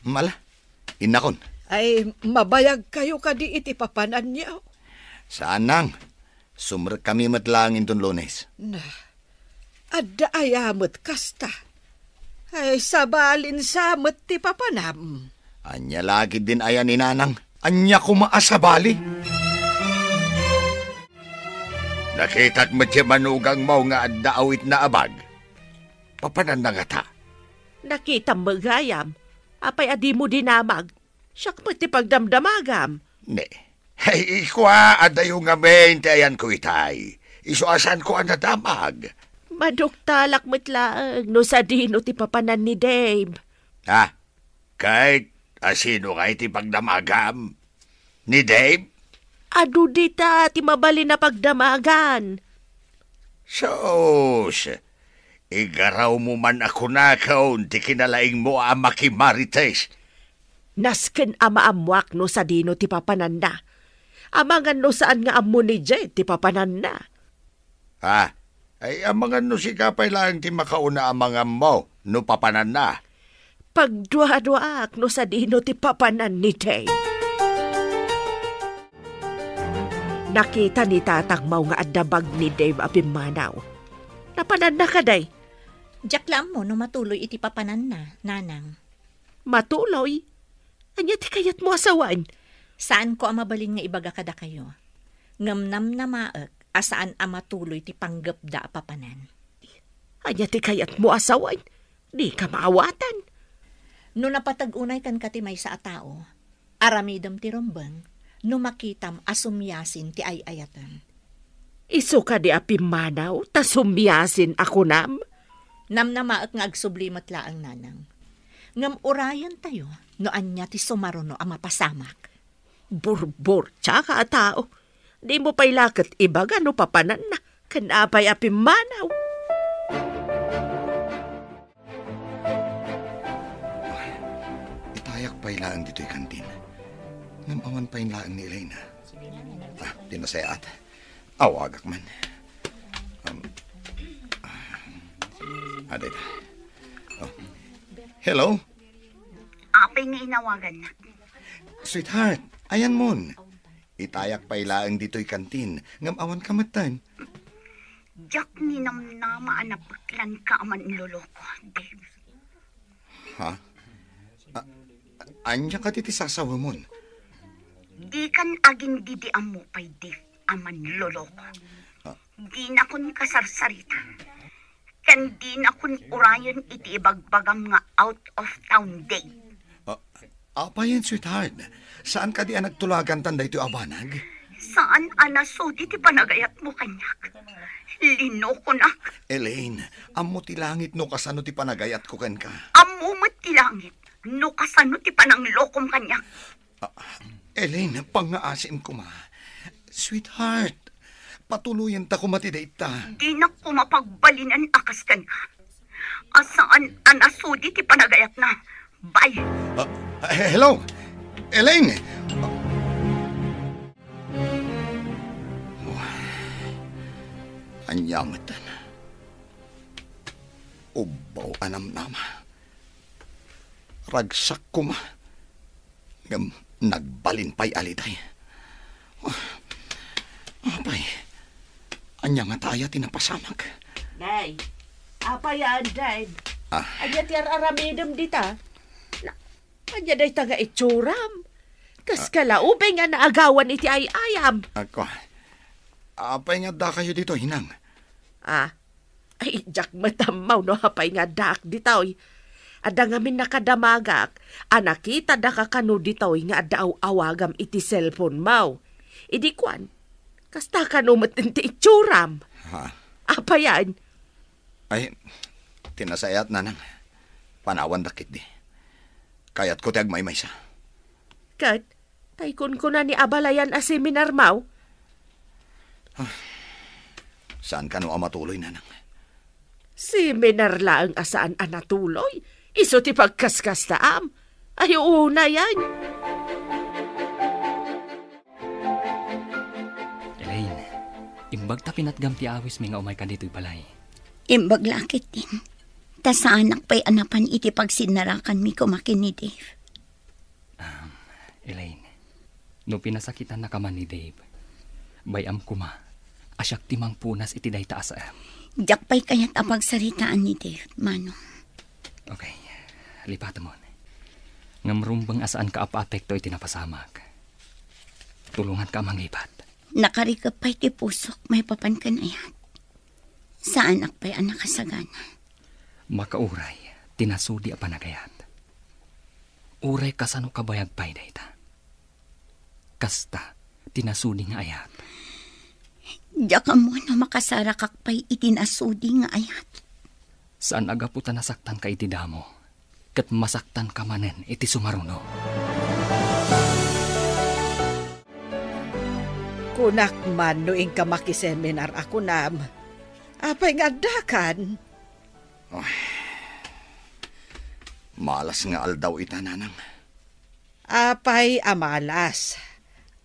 Mala, innakon. Ay, mabayagkayo kadi iti papananyo? Saan, nang. Sumrekkami met laeng inton Lunes. Na, adda aya met kasta? Ay, sabalin sa met ti papanam. Ania la ketdin aya ni nanang? Ania koma a sabali? Nakitak met ti manugangmo nga adda awitna a bag. Papananna ngata? Nakitam met gayam. Apay a dimo dinamag? Siak met ti pagdamdamagam. Ne. Ay, kua, adayo ngamin ti ayanko itay. Isu a saanko a nadamag. Maduktalak met laeng no sadino ti papanan ni Dave. Ha? Ket a sino ngay ti pagdamagam? Ni Dave? Adu dita ti mabalin a pagdamagan. Sus, igarawmo man a kunakon ti kinalaingmo a makimarites. Nasken a maammoak no sadino ti papananna. Amangan no saan nga ammo ni Jed ti papananna. Ah, ay amangan no sika pay laeng ti makauna a mangammo no papananna. Pagduaduaak no sadino ti papanan ni Dave. Nakita ni tatangmo nga adda bag ni Dave a pimmanaw. Napananna kadi? Diak la ammo no matuloy iti papananna, nanang. Matuloy? Ania ti kayatmo a sawen? Saanko a mabalin nga ibaga kadakayo. Ngem namnamaek a saan a matuloy ti panggepda a papanan. Ania ti kayatmo a sawen? Dika maawatan. No napateg unay kenka ti maysa a tao, aramidem ti rumbeng no makitam a sumiasin ti ay-ayatem. Isu kadi a pimmanaw ta sumiasin a kunam? Namnamaek nga agsubli met laeng, nanang. Ngem urayentayo no ania ti sumaruno a mapasamak. Burburtiaka a tao. Dimo pay la ket ibaga no papananna ken apay a pimmanaw. Itayak pay laeng ditoy kantin. Ngem awan pay laeng ni Elena. Ah, ti nasayaat. Awagak man. Um, ah, Adayta. Oh. Hello? Apay nga inawagannak? Sweetheart, ayanmon. Itayak pay laeng ditoy kantin, ngem awan ka metten. Diak ninamnama a napeklan ka a manloloko, Dave. Ha? A-, ania kadi ti sasawemon? Dikan agin-didiammo pay, Dave, a manloloko. Ah. Dinakon kasarsarita. Ken dinakon urayen iti ibagbagam nga out of town, Dave. Ah, apayen, sweetheart? Saan kadi a nagtulagantan daytoy a banag? Saan a nasudi ti panagayatmo kaniak. Linokonak. Elaine, ammo ti langit no kasano ti panagayatko kenka. Ammo met ti langit no kasano ti pananglokom kaniak. Ah, Elaine, pangngaasim koma. Sweetheart, patuloyenta koma ti dayta. Dinak koma pagbalinen a kas kenka. A saan a nasudi ti panagayatna. Bye. Ah, hello? Elaine! Ania metten? Ubbaw a namnama. Ragsak koma. Ngem nagbalin pay a liday. Ah, apay, ania ngata aya ti napasamak? Nay, apay a, Dave? Ah. Ania ti ar-aramidem dita? Na, ania dayta nga itsuram? Kas Ah. kalaubay nga naagawan iti ay-ayam. Ako, apay nga addakayo ditoy, Nang? Ah, Ay, diak met ammo no apay nga addaak ditoy. Adda ngamin nakadamagak a nakitadaka kano ditoy nga adda aw-awagam iti cellphone mo. Idi kuan, kasta kano met ti itsuram. Ha? Apayan? Ay, ti nasayaat, Nanang. Panawandak ketdi. Kayatko ti agmaymaysa. Ket, tay kunkunam ni abalayan a seminar mo? Ah, saan kano a matuloy, Nanang? Seminar laeng a saan a natuloy? Isu ti pagkaskastaam? Ay, unayan. Elaine, imbag ta pinatgam ti awismi nga umayka ditoy balay. Imbag la ketdin. Ta saanak pay a napan iti pagsinnarakanmi koma ken ni Dave. Um, Elaine, no pinasakitannaka man ni Dave, bay-am koma a siak ti mangpunas iti dayta a saem. Diak pay kayat a pagsaritaan ni Dave, Manong. Okay, lipatemon. Ngem rumbeng a saanka a paapekto iti napasamak. Tulonganka a mangibat. Nakarikep pay ti pusok maipapan ken ayat. Saanak pay a nakasagana. Makauray ti nasudi a panagayat. Uray kasano kabayag pay dayta. Kasta ti nasudi nga ayat. Diak ammo no makasarakak pay iti nasudi nga ayat. Saan a gapu ta nasaktanka iti damo, ket masaktanka manen iti sumaruno. Kunak man no inka makiseminar a kunam, apay nga addakan? Ay, malas nga aldaw ita, Nanang. Apay a malas?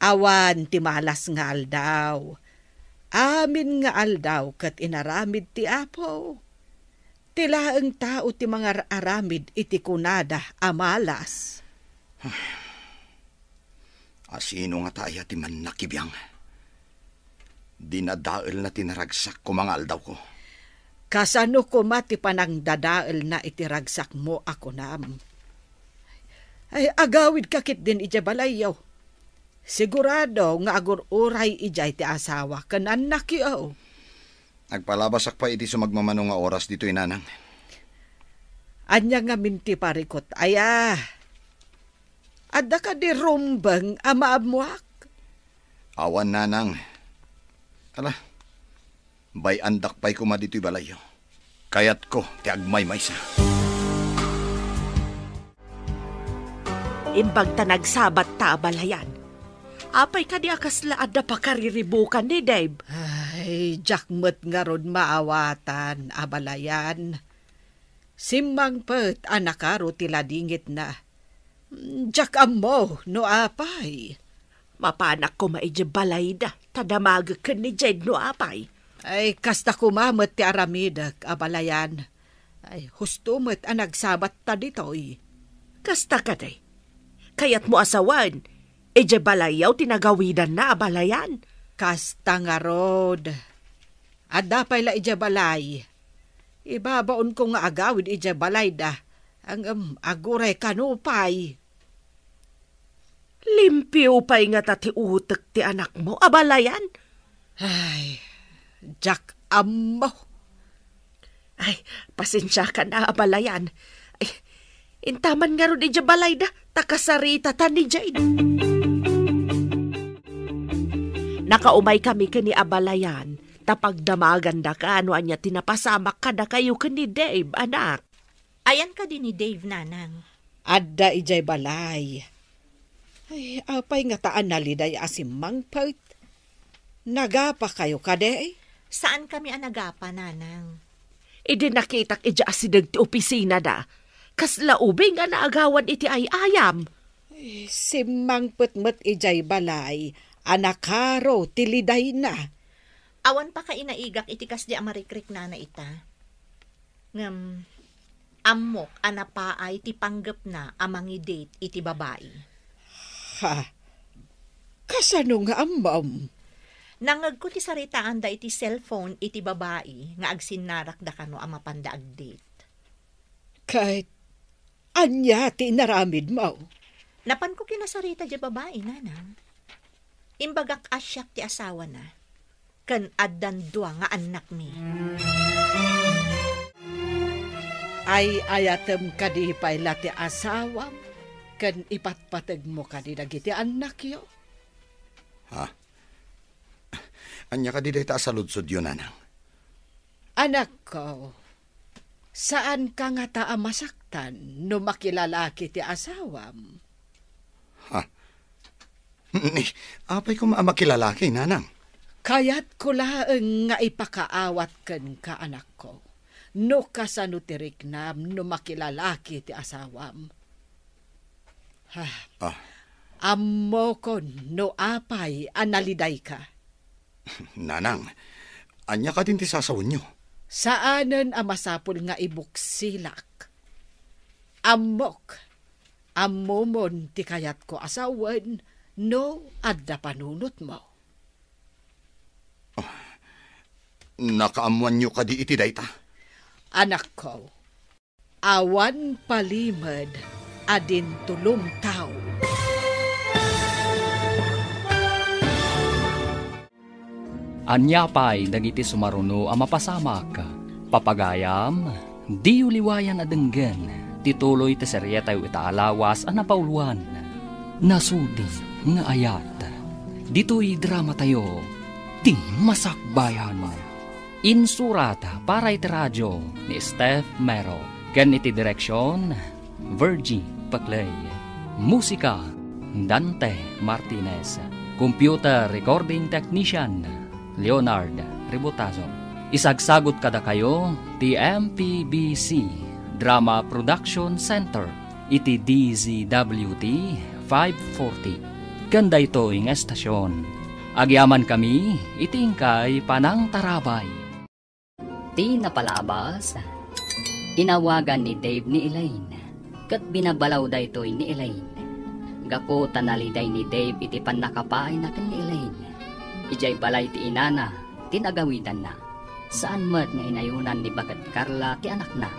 Awan ti malas nga aldaw. Amin nga aldaw ket inaramid ti Apo. Ti laeng tao ti mangar-aramid iti kunada a malas. Asino ngata aya ti mannakibiang? Dinadaelna ti naragsak koma nga aldawko. Kasano koma ti panangdadaelna iti ragsakmo a kunam? Ay, agawidka ketdin idiay balayyo. Sigurado nga agur-uray idiay ti asawa ken annakyo. Agpalabasak pay iti sumagmamano nga oras ditoy, Nanang. Ania ngamin ti parikut aya? Adda kadi rumbeng a maammoak? Awan, Nanang. Ala, bay-andak pay koma ditoy balayyo. Kayatko ti agmaymaysa. Imbag ta nagsabat ta abalayan. Apay kadi a kasla adda pakariribukan ni Dave? Ay, diak met ngarud maawatan, abalayan. Simmangpet a nakaro ti ladingitna. Diak ammo no apay. Mapanak koma idiay balayda, ta damagek ken ni Jed no apay. Ay, kasta koma met ti aramidek, abalayan. Ay, husto met a nagsabatta ditoy. Kasta kadi? Kayatmo a sawen, idiay balayyo ti nagawidanna a balayan? Kasta ngarud. Adda pay la idiay balay. Ibabaonko nga agawid idiay balayda. Ngem, aguray kano pay. Limpio pay ngata ti utek ti anakmo a balayan? Ay, diak ammo. Ay, pasensiakan a balayan. Ay, intaman ngarud idiay balayda, ta kasaritata ni Jade. Nakaumay kami ken ni a balayan, ta pagdamagandaka no ania ti napasamak kadakayo ken ni Dave, anak. Ayan kadi ni Dave, nanang? Adda idiay balay. Ay, apay ngata a naliday a simmangpet? Nagapakayo kadi? Saan kami a nagapa, nanang. Idi nakitak idiay asideg ti opisinada, kasla ubing a naagawan iti ay-ayam. Ay, simmangpet met idiay balay a nakaro ti lidayna. Awan pakainaigak iti kasdi a marikriknana ita. Ngem, ammok a napaay ti panggepna a mangidate iti babai. Ha? Kasano nga ammom? Nangngegko ti saritaanda iti cellphone iti babai nga agsinnarakda kano a mapanda agdate. Ket ania ti inaramidmo? Napanko kinasarita diay babai, nanang. Imbagak a siak ti asawana, ken addan dua nga annakmi. Ay-ayatem kadi pay la ti asawam ken ipatpategmo kadi dagiti annakyo? Ha? Ania kadi dayta a saludsodyo, nanang? Anakko, saanka ngata a masaktan no makilalaki ti asawam? Ha? Ni, apay koma a makilalaki, nanang? Kayatko laeng nga ipakaawat kenka, anakko, no kasano ti riknam no makilalaki ti asawam. Ha. Ah. Ammokon no apay a nalidayka. Nanang, ania kadin ti sasawenyo? Saanen a masapul nga ibuksilak. Ammok, ammomon ti kayatko a sawen no adda panunotmo. Ah, nakaammoanyo kadi iti dayta? Anakko, awan palimed a dintulong tao. Ania pay dagiti sumaruno a mapasamak? Papagayam, diyo liwayan a denggen ti tuloy ti serietayo ita a lawas a napauluan, Nasudi nga Ayat. Ditoy dramatayo, Ti Masakbayan. Insurat para iti radio ni Steph Mero ken iti direksion, Virgie Paclay. Musika, Dante Martinez. Computer recording technician, Leonard Ributazo. Isagsagut kadakayo ti M P B C Drama Production Center iti D Z W T five forty. Ken daytoy nga estasion, agyamankami iti inkay panangtarabay. Ti napalabas, inawagan ni Dave ni Elaine, ket binabalaw daytoy ni Elaine. Gapu ta naliday ni Dave iti pannakapaayna ken ni Elaine, idiay balay ti inana ti nagawidanna. Saan met nga inayonan ni Bagad Carla ti anakna.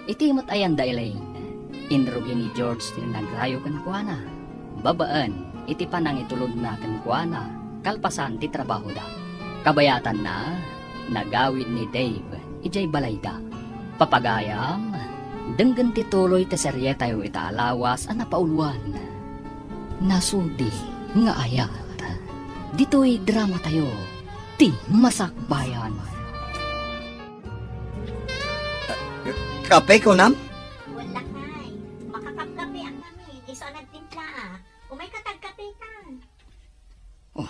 Iti met ayan da Elaine, inrugi ni George ti nagrayo kenkuana, babaen iti panangitulodna kenkuana kalpasan ti trabahoda. Kabayatanna, nagawid ni Dave idiay balayda. Papagayam, denggen ti tuloy ti serietayo ita a lawas a napauluan, Nasudi nga Ayat. Ditoy dramatayo, Ti Masakbayan. Kape, kunam? Wala kay. Makakapkape ang kami. Isu a nagtimpla, ah. Umay ka tagkape ta. Oh.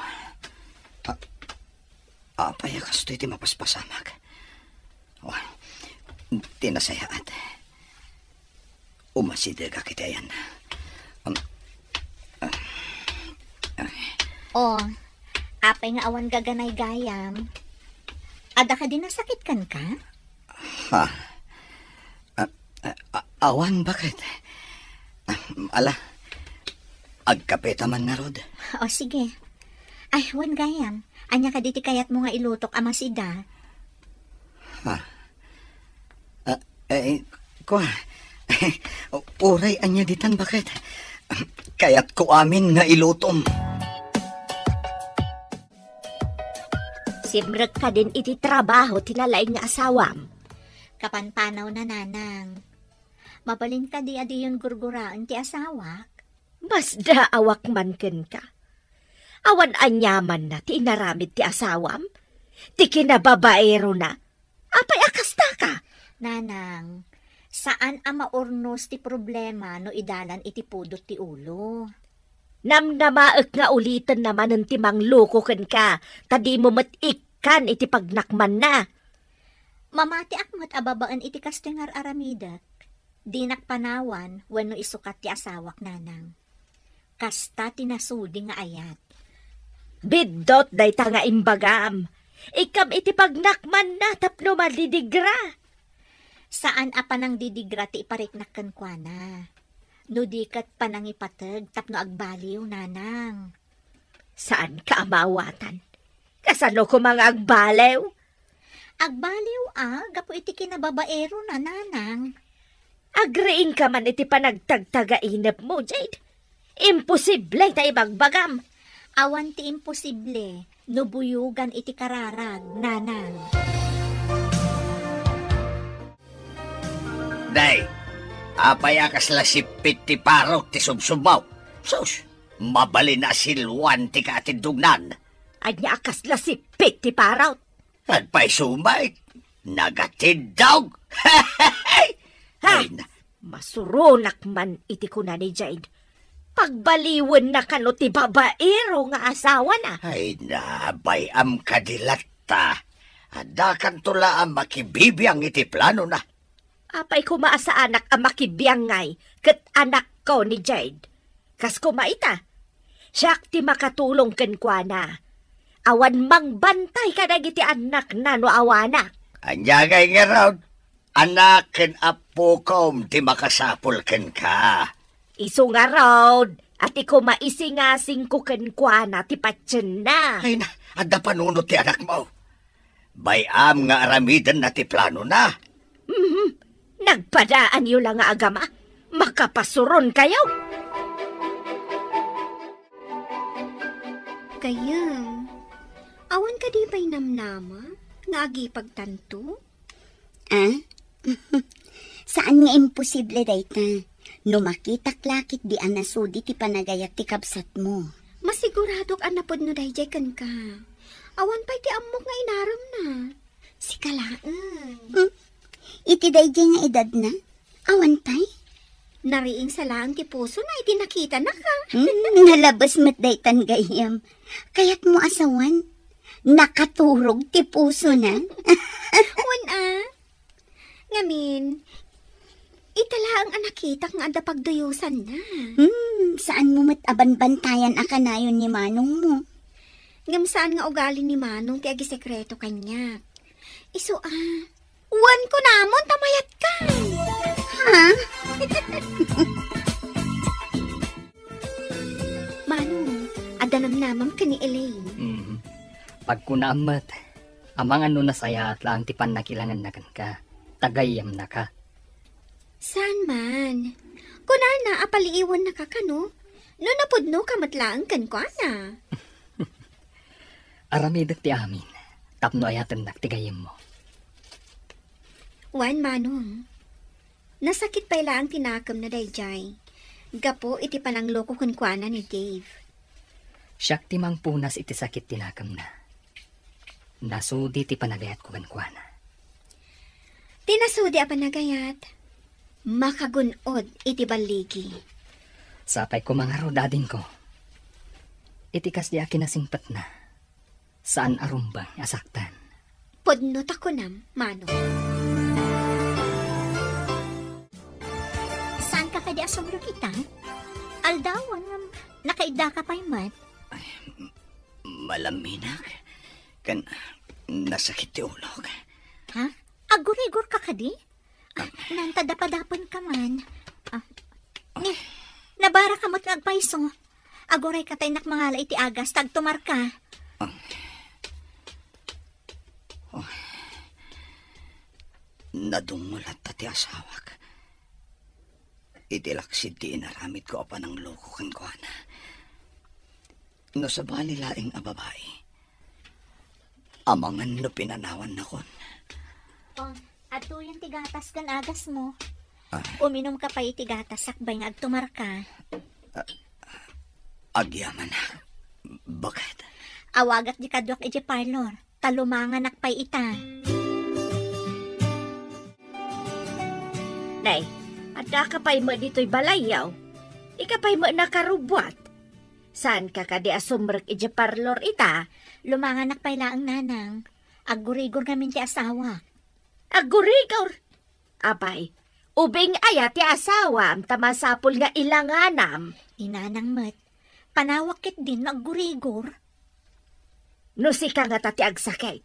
Ah, apay a kastoy ti mapaspasamak? Oh. Ti nasayaat. Umasidegak iti ayan. Um, ah, ah. Oh, apay nga awan gaganay gayam? Adda kadi nasakit kenka? Ha? Awan, baket. Ala, agkapeta man ngarud. O, sige. Ay, wen gayam. Ania kadi ti kayatmo nga ilutok a masida? Ha? Ah, eh, kua. Uray ania ditan, baket. Kayatko amin nga ilutom. Simrek kadin iti trabaho ti nalaing nga asawam? Kapanpanaw na, nanang. Mabalin kadi a diyon gurguraen ti asawak? Masdaawak man kenka. Awan aniamanna ti inaramid ti asawam? Ti kinababaerona? Apay a kasta ka? Nanang, saan a maurnos ti problema no idalan iti pudot ti ulo. Namnamaek nga ulitenna manen ti mangloko kenka, ta dimo met ikkan iti pagnakmanna. Mamatiak met a babaen iti kastoy nga ar-aramidek. Dinak panawan wenno isukat ti asawak, nanang. Kasta ti nasudi nga ayat. Biddut dayta nga imbagam. Ikkam iti pagnakmanna tapno madidigra. Saan a panangdidigra ti ipariknak kenkuana. No di ket panangipateg tapno agbaliw, nanang. Saanka a maawatan. Kasano koma nga agbaliw? Agbaliw a, gapu iti kinababaerona, nanang. Agriingka man iti panagtagtagainepmo, Jade. Imposible ta ibagbagam. Awan ti imposible no buyogan iti kararag, nanang. Day, apay a kasla sippit ti parok ti subsubmo? Sus, mabalin a siluan ti kaatindognan. Ania a kasla sippit ti parok? Agpayso met, nagatiddog. Ha? Ay, na. Masuronak man iti kuna ni Jade. Pagbaliwenna kano ti babaero nga asawana. Ay na, bay-am kadi latta. Addakanto la a makibibiang iti planona. Apay koma a saanak a makibiangay ket anakko ni Jade. Kas koma ita, siak ti makatulong kenkuana. Awan mangbantay kadagiti annakna no awanak. Ania ngay ngarud? Anak ken appokom ti makasapul kenka. Isu ngarud, a ti koma isingasingko kenkuana ti patienna. Ay na, adda panunot ti anakmo. Bay-am nga aramidenna ti planona. Mhm. Nagpadaanyo la nga agama. Makapasuronkayo. Gayam, awan kadi pay namnama nga agipagtanto? Ah? Saan nga imposible dayta. No makitak la ketdi a nasudi ti panagayat ti kabsatmo. Masiguradok a napudno daydiay kenka. Awan pay ti ammok nga inaremna. Sika laeng. Hmm? Iti daydiay nga edadna? Awan pay? Nariingsa laeng ti pusona iti nakitanaka. Hmm, nalabes met daytan gayam. Kayatmo a sawen, nakaturog ti pusona. Wen a. Ngamin, ita laeng a nakitak nga adda pagduyosanna. Hmm, saanmo met a banbantayan a kanayon ni manongmo. Ngem saan nga ugali ni manong ti agisekreto kaniak. Isu a, wen kunamon ta mayatka. Ha? Manong, adda namnamam ken ni Elaine. Mm. Pagkunaam met, amangan no nasayaat laeng ti pannakilangenna kenka, ta gayyemnaka. Saan man. Kunana a paliiwennaka kano, no napudnoka met laeng kenkuana. Aramidek ti amin, tapno ayatennak ti gayyemmo. Wen, Manong. Nasakit pay laeng ti nakemna daydiay, gapu iti panangloko kenkuana ni Dave. Siak ti mangpunas iti sakit ti nakemna. Nasudi ti panagayatko kenkuana. Ti nasudi a panagayat, makagun-od iti balligi. Sapay koma ngarud, adingko. Iti kasdi a kinasingpetna, saan a rumbeng a saktan. Pudno ta kunam, Manong. Saanka kadi a sumrek ita? Aldawan ngem nakaiddaka pay met. Ay, m-, malaminak. Ken nasakit ti ulok. Ha? Agurigor ka kadi? Nanta, dapadapen ka man. Ah, eh, nabara ka met nga agpayso. Aguray ka ta innak mangala iti agas, ta agtumar ka. Nadungol latta ti asawak. Iti laksid ti inaramidko a panangloko kenkuana. No sabali laeng a babai, amangan no pinanawannakon. O, adtoyen ti gatas ken agasmo. Ah. Uminum ka pay iti gatas sakbay nga agtumar ka. Ah, agyamanak. Baket? Awagak di kaduak iti parlor, ta lumanganak pay ita. Nay, adda ka pay met ditoy balayyo? Ika pay met nakarubbuat? Saan ka kadi a sumrek iti parlor ita? Lumanganak pay laeng, nanang. Aggurigor ngamin ti asawak. Aggurigor? Apay, ubing aya ti asawam ta masapul nga ilanganam? Ni nanang met, panawak ketdin no aggurigor. No sika ngata ti agsakit,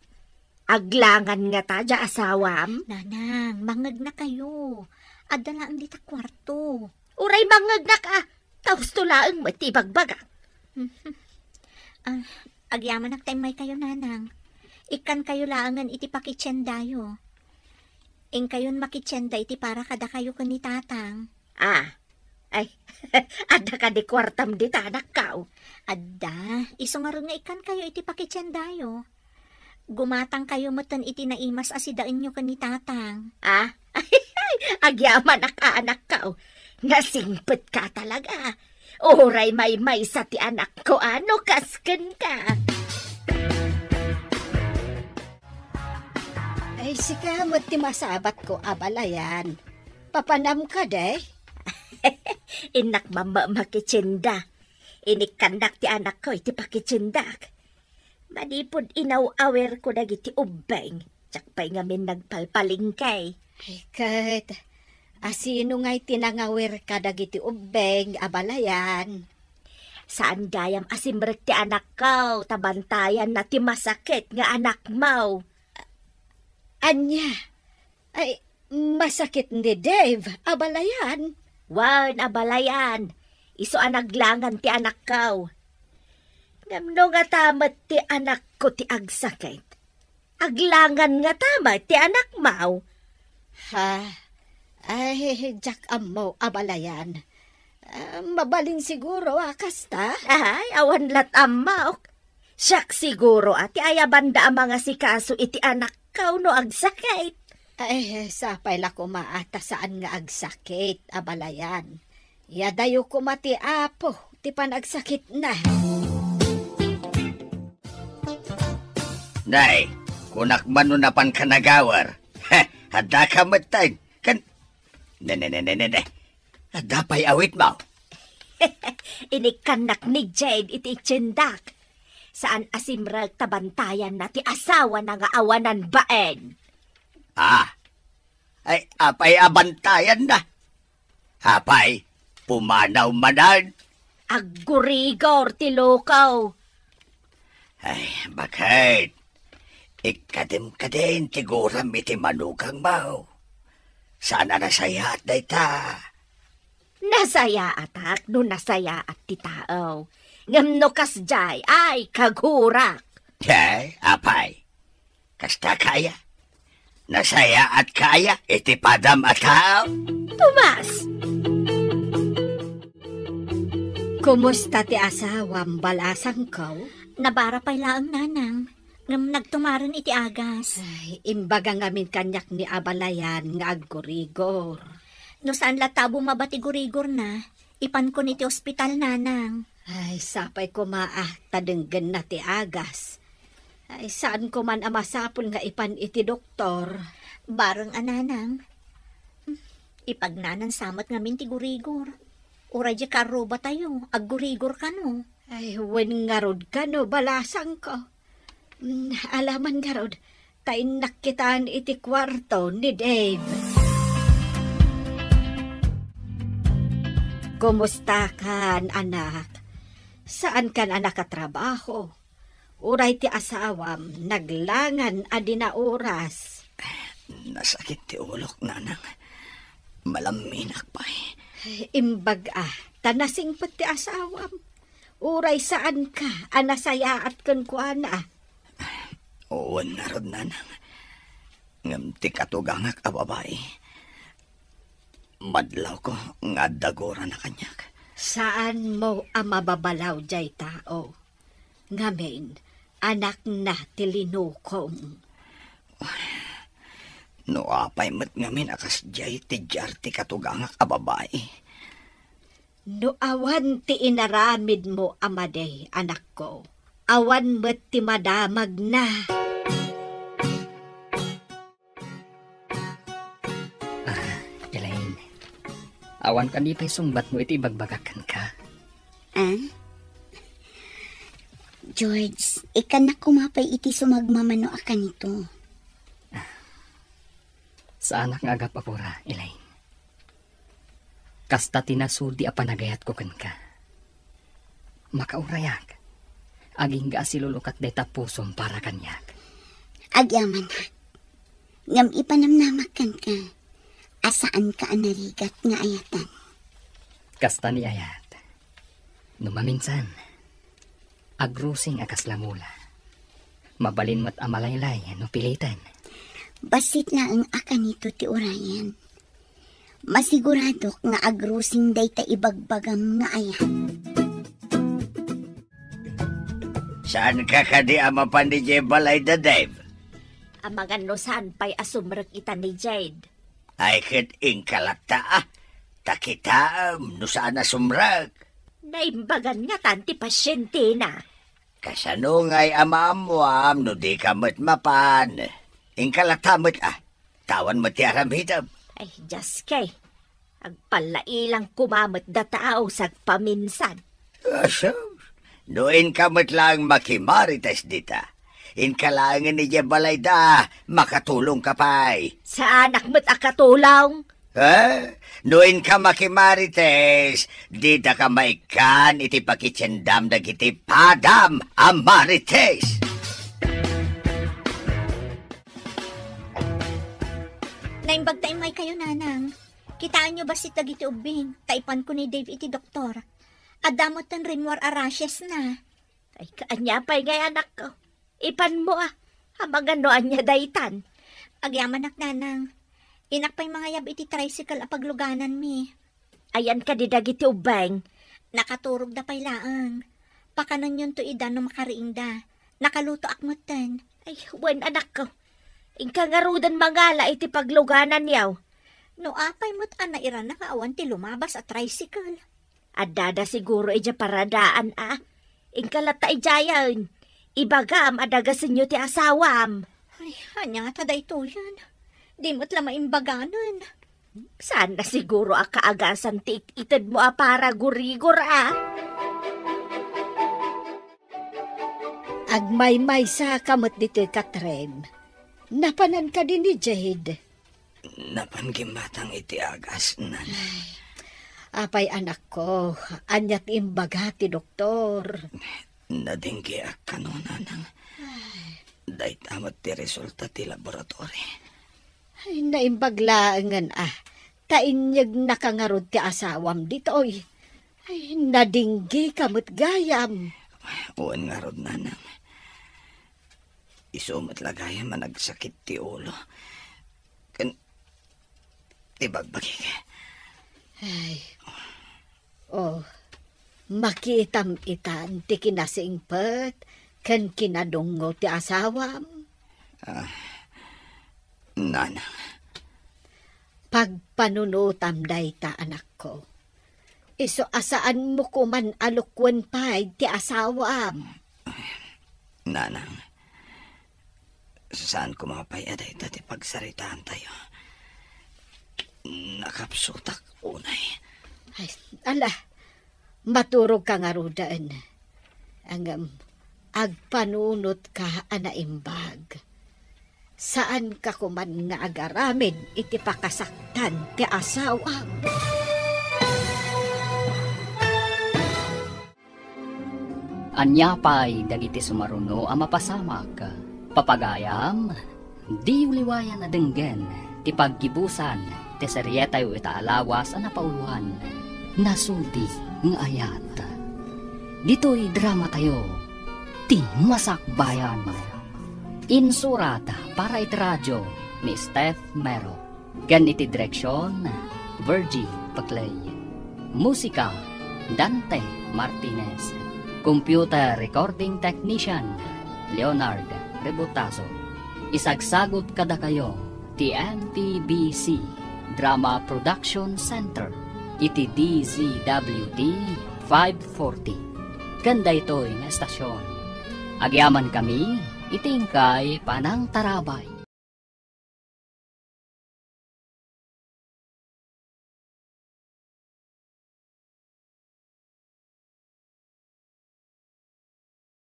aglangan ngata diay asawam? Nanang, mangngegnakayo. Adda laeng dita kuarto. Uray mangngegnaka, ta husto laeng met ti ibagbagak. Ah, agyamanak ta immaykayo, nanang. Ikkankayo laengen iti pakitiendayo. Inkayon makitienda iti para kadakayo ken ni tatang. Ah, ay, adda kadi kuartam dita, anakko? Adda, isu ngarud nga ikkankayo iti pakitiendayo. Gumatangkayo metten iti naimas a sidaenyo ken ni tatang. Ah? Agyamanak, anakko. Nasingpetka talaga. Uray maymaysa ti anakko a no kas kenka. Ay, sika met ti masabatko, abalayan. Papanam kadi? Innak mamma makitienda. Inikkannak ti anakko iti pakitiendak. Manipud inaw-awirko dagiti ubbing, diak pay ngamin nagpalpalengke. Ay, ket, asino ngay ti nangawir kadagiti ubbing, abalayan? Saan gayam a simrek ti anakko, ta bantayanna ti masakit nga anakmo. Ania? Ay, masakit ni Dave, abalayan? Wen, abalayan. Isu a naglangan ti anakko. Ngem no ngata met ti anakko ti agsakit, aglangan ngata met ti anakmo? Ha? Ay, diak ammo, abalayan. Ah, mabalin siguro a kasta? Ay, awan lat' ammok. Siak siguro a ti ayabanda a mangasikaso iti anakko no agsakit. Ay, sapay la koma a ta saan nga agsakit, abalayan. Yadayo koma ti Apo ti panagsakitna. Nay, kunak man no napanka nagawer. Heh, adda ka metten. Kan, ne, ne, ne, ne, ne, ne. Adda pay awitmo. Inikkannak ni Jade iti tiendak. Saan a simrek ta bantayanna ti asawana nga awanan bain. Ah, ay, apay a bantayanna? Apay, pumanaw manen? Aggurigor ti loko. Ay, baket? Ikkadim kadin ti guram iti manugangmo. Saan a nasayaat dayta? Nasayaatak no nasayaat ti tao. Ngem no kasdiay, ay, kagurak. Ay, apay? Kasta kaya? Nasayaat kaya iti padam a tao? Tomas! Kumusta ti asawam, balasangko? Nabara pay laeng, nanang. Ngem nagtumaren iti agas. Ay, imbaga ngamin kaniak ni abalayan nga aggurigor. No saan latta a bumaba ti gurigorna, ipankon iti ospital, nanang. Ay, sapay koma a ta denggenna ti agas. Ay, saan koman a masapul nga ipan iti doktor. Bareng a, nanang. Ipagnanan sa met ngamin ti gurigor. Uray diay karrubatayo, aggurigor kano. Ay, wen ngarud kano, balasangko. Mm, alaman ngarud, ta innak kitan iti kuarto ni Dave. Kumusta kan, anak? Saan kan a nakatrabaho? Uray ti asawam, naglangan a di naoras. Nasakit ti ulok, nanang. Malamminak pay. Imbag a, ta nasingpet ti asawam. Uray saanka a nasayaat kenkuana. Wen ngarud, nanang. Ngem ti katugangak a babai, madlawko nga adda gurana kaniak. Saanmo a mababalaw jay tao. Ngamin, anakna ti linukom. No apay met ngamin a kasdiay ti diar ti katugangak a babai. No awan ti inaramidmo a madi, anakko, awan met ti madamagna. Ah, Elaine, awan kadi pay sungbatmo iti ibagbagak kenka? Ah? George, ikkannak koma pay iti sumagmamano a kanito. Saanak nga agap-apura, Elaine. Kasta ti nasudi a panagayatko kenka. Makaurayak. Agingga a silulukat dayta pusom para kaniak. Agyamanak. Ngem ipanamnamak kenka a saanka a narigat nga ayatan. Kasta ni ayat. No maminsan, agrusing a kasla mula. Mabalin met a malaylay no piliten. Bassit laeng a kanito ti urayen. Masiguradok nga agrusing dayta ibagbagam nga ayat. Saanka kadi a mapan idiay balayda, Dave? Amangan no saan pay a sumrek ita ni Jade. Ay, ket inka latta, a. Ta kitaem no saan a sumrek. Naimbagan ngatan ti pasientena. Kasano ngay a maammuam no dika met mapan? Inka latta met, a. Ta awan met ti aramidem. Ay, Dios kay. Agpallailang koma met dataw sagpaminsan. Asus, no inka met laeng makimarites dita, inka laengen idiay balayda, makatulongka pay. Saanak met a katulong. Eh? No inka makimarites, didaka maikkan iti pakitiendam dagiti padam a marites. Naimbag ta immay kayo, Nanang. Kitaenyo bassit dagiti ubbing, ta ipanko ni Dave iti doktor. Adda metten rimmuar a rashes na. Ay, kaanya pay ngay, anakko. Ipanmo, a. Amangan no ania daytan. Agyamanak, Nanang. Inak pay mangayab iti tricycle a paglugananmi. Ayan kadi dagiti ubbing? Nakaturogda pay laeng. Pakanenyon to ida no makariingda. Nakalutoak metten. Ay, wen, anakko. Inka ngaruden mangala iti paglugananyo. No apay met a nairana nga awan ti lumabas a tricycle. Addada siguro idiay paradaan, a. Inka latta idiayen. Ibagam a dagasenyo ti asawam. Ay, ania ngata daytoyen? Di met la maimbaganen. Saan na siguro a kaagasan ti it-itedmo a paragurigor, a. Agmaymaysa ka met ditoy, Catherine. Napanan kadi ni Jade? Napan gimmatang iti agas, Nanang. Ay, apay, anakko, ania ti imbaga ti doktor? Nadenggeak kano, Nanang. Ay. Dayta met ti resulta ti laboratory. Ay, naimbag laengen, a. Ta inyegna ka ngarud ti asawam ditoy. Ay, nadinggika met gayam. Wen ngarud, Nanang. Isu met la gayam a nagsakit ti ulo ken ti bagbagik. Ay. Oh, makitam itan ti kinasingpet ken kinadungngo ti asawam. Ah, Nanang. Pagpanunotam dayta, anakko. Isu a saanmo koman a lukwen pay ti asawam. Nanang, saan koma pay a dayta ti pagsaritaantayo. Nakapsutak unay. Ay, ala, maturogka ngaruden. Ngem, agpanunotka a naimbag. Saanka koman nga agaramid iti pakasaktan ti asawam. Ania pay dagiti sumaruno a mapasamak? Papagayam, diyo liwayan a denggen ti paggibusan ti serietayo ita a lawas a napauluan, Nasudi nga Ayat. Ditoy dramatayo, Ti Masakbayan. Insurat para iti radio ni Steph Mero. Ken iti direksion, Virgie Paclay. Musika, Dante Martinez. Computer recording technician, Leonard Rebutazo. Isagsagut kadakayo ti M T B C Drama Production Center iti D Z W T five forty. Ken daytoy nga estasion, agyamankami iti inkay panangtarabay.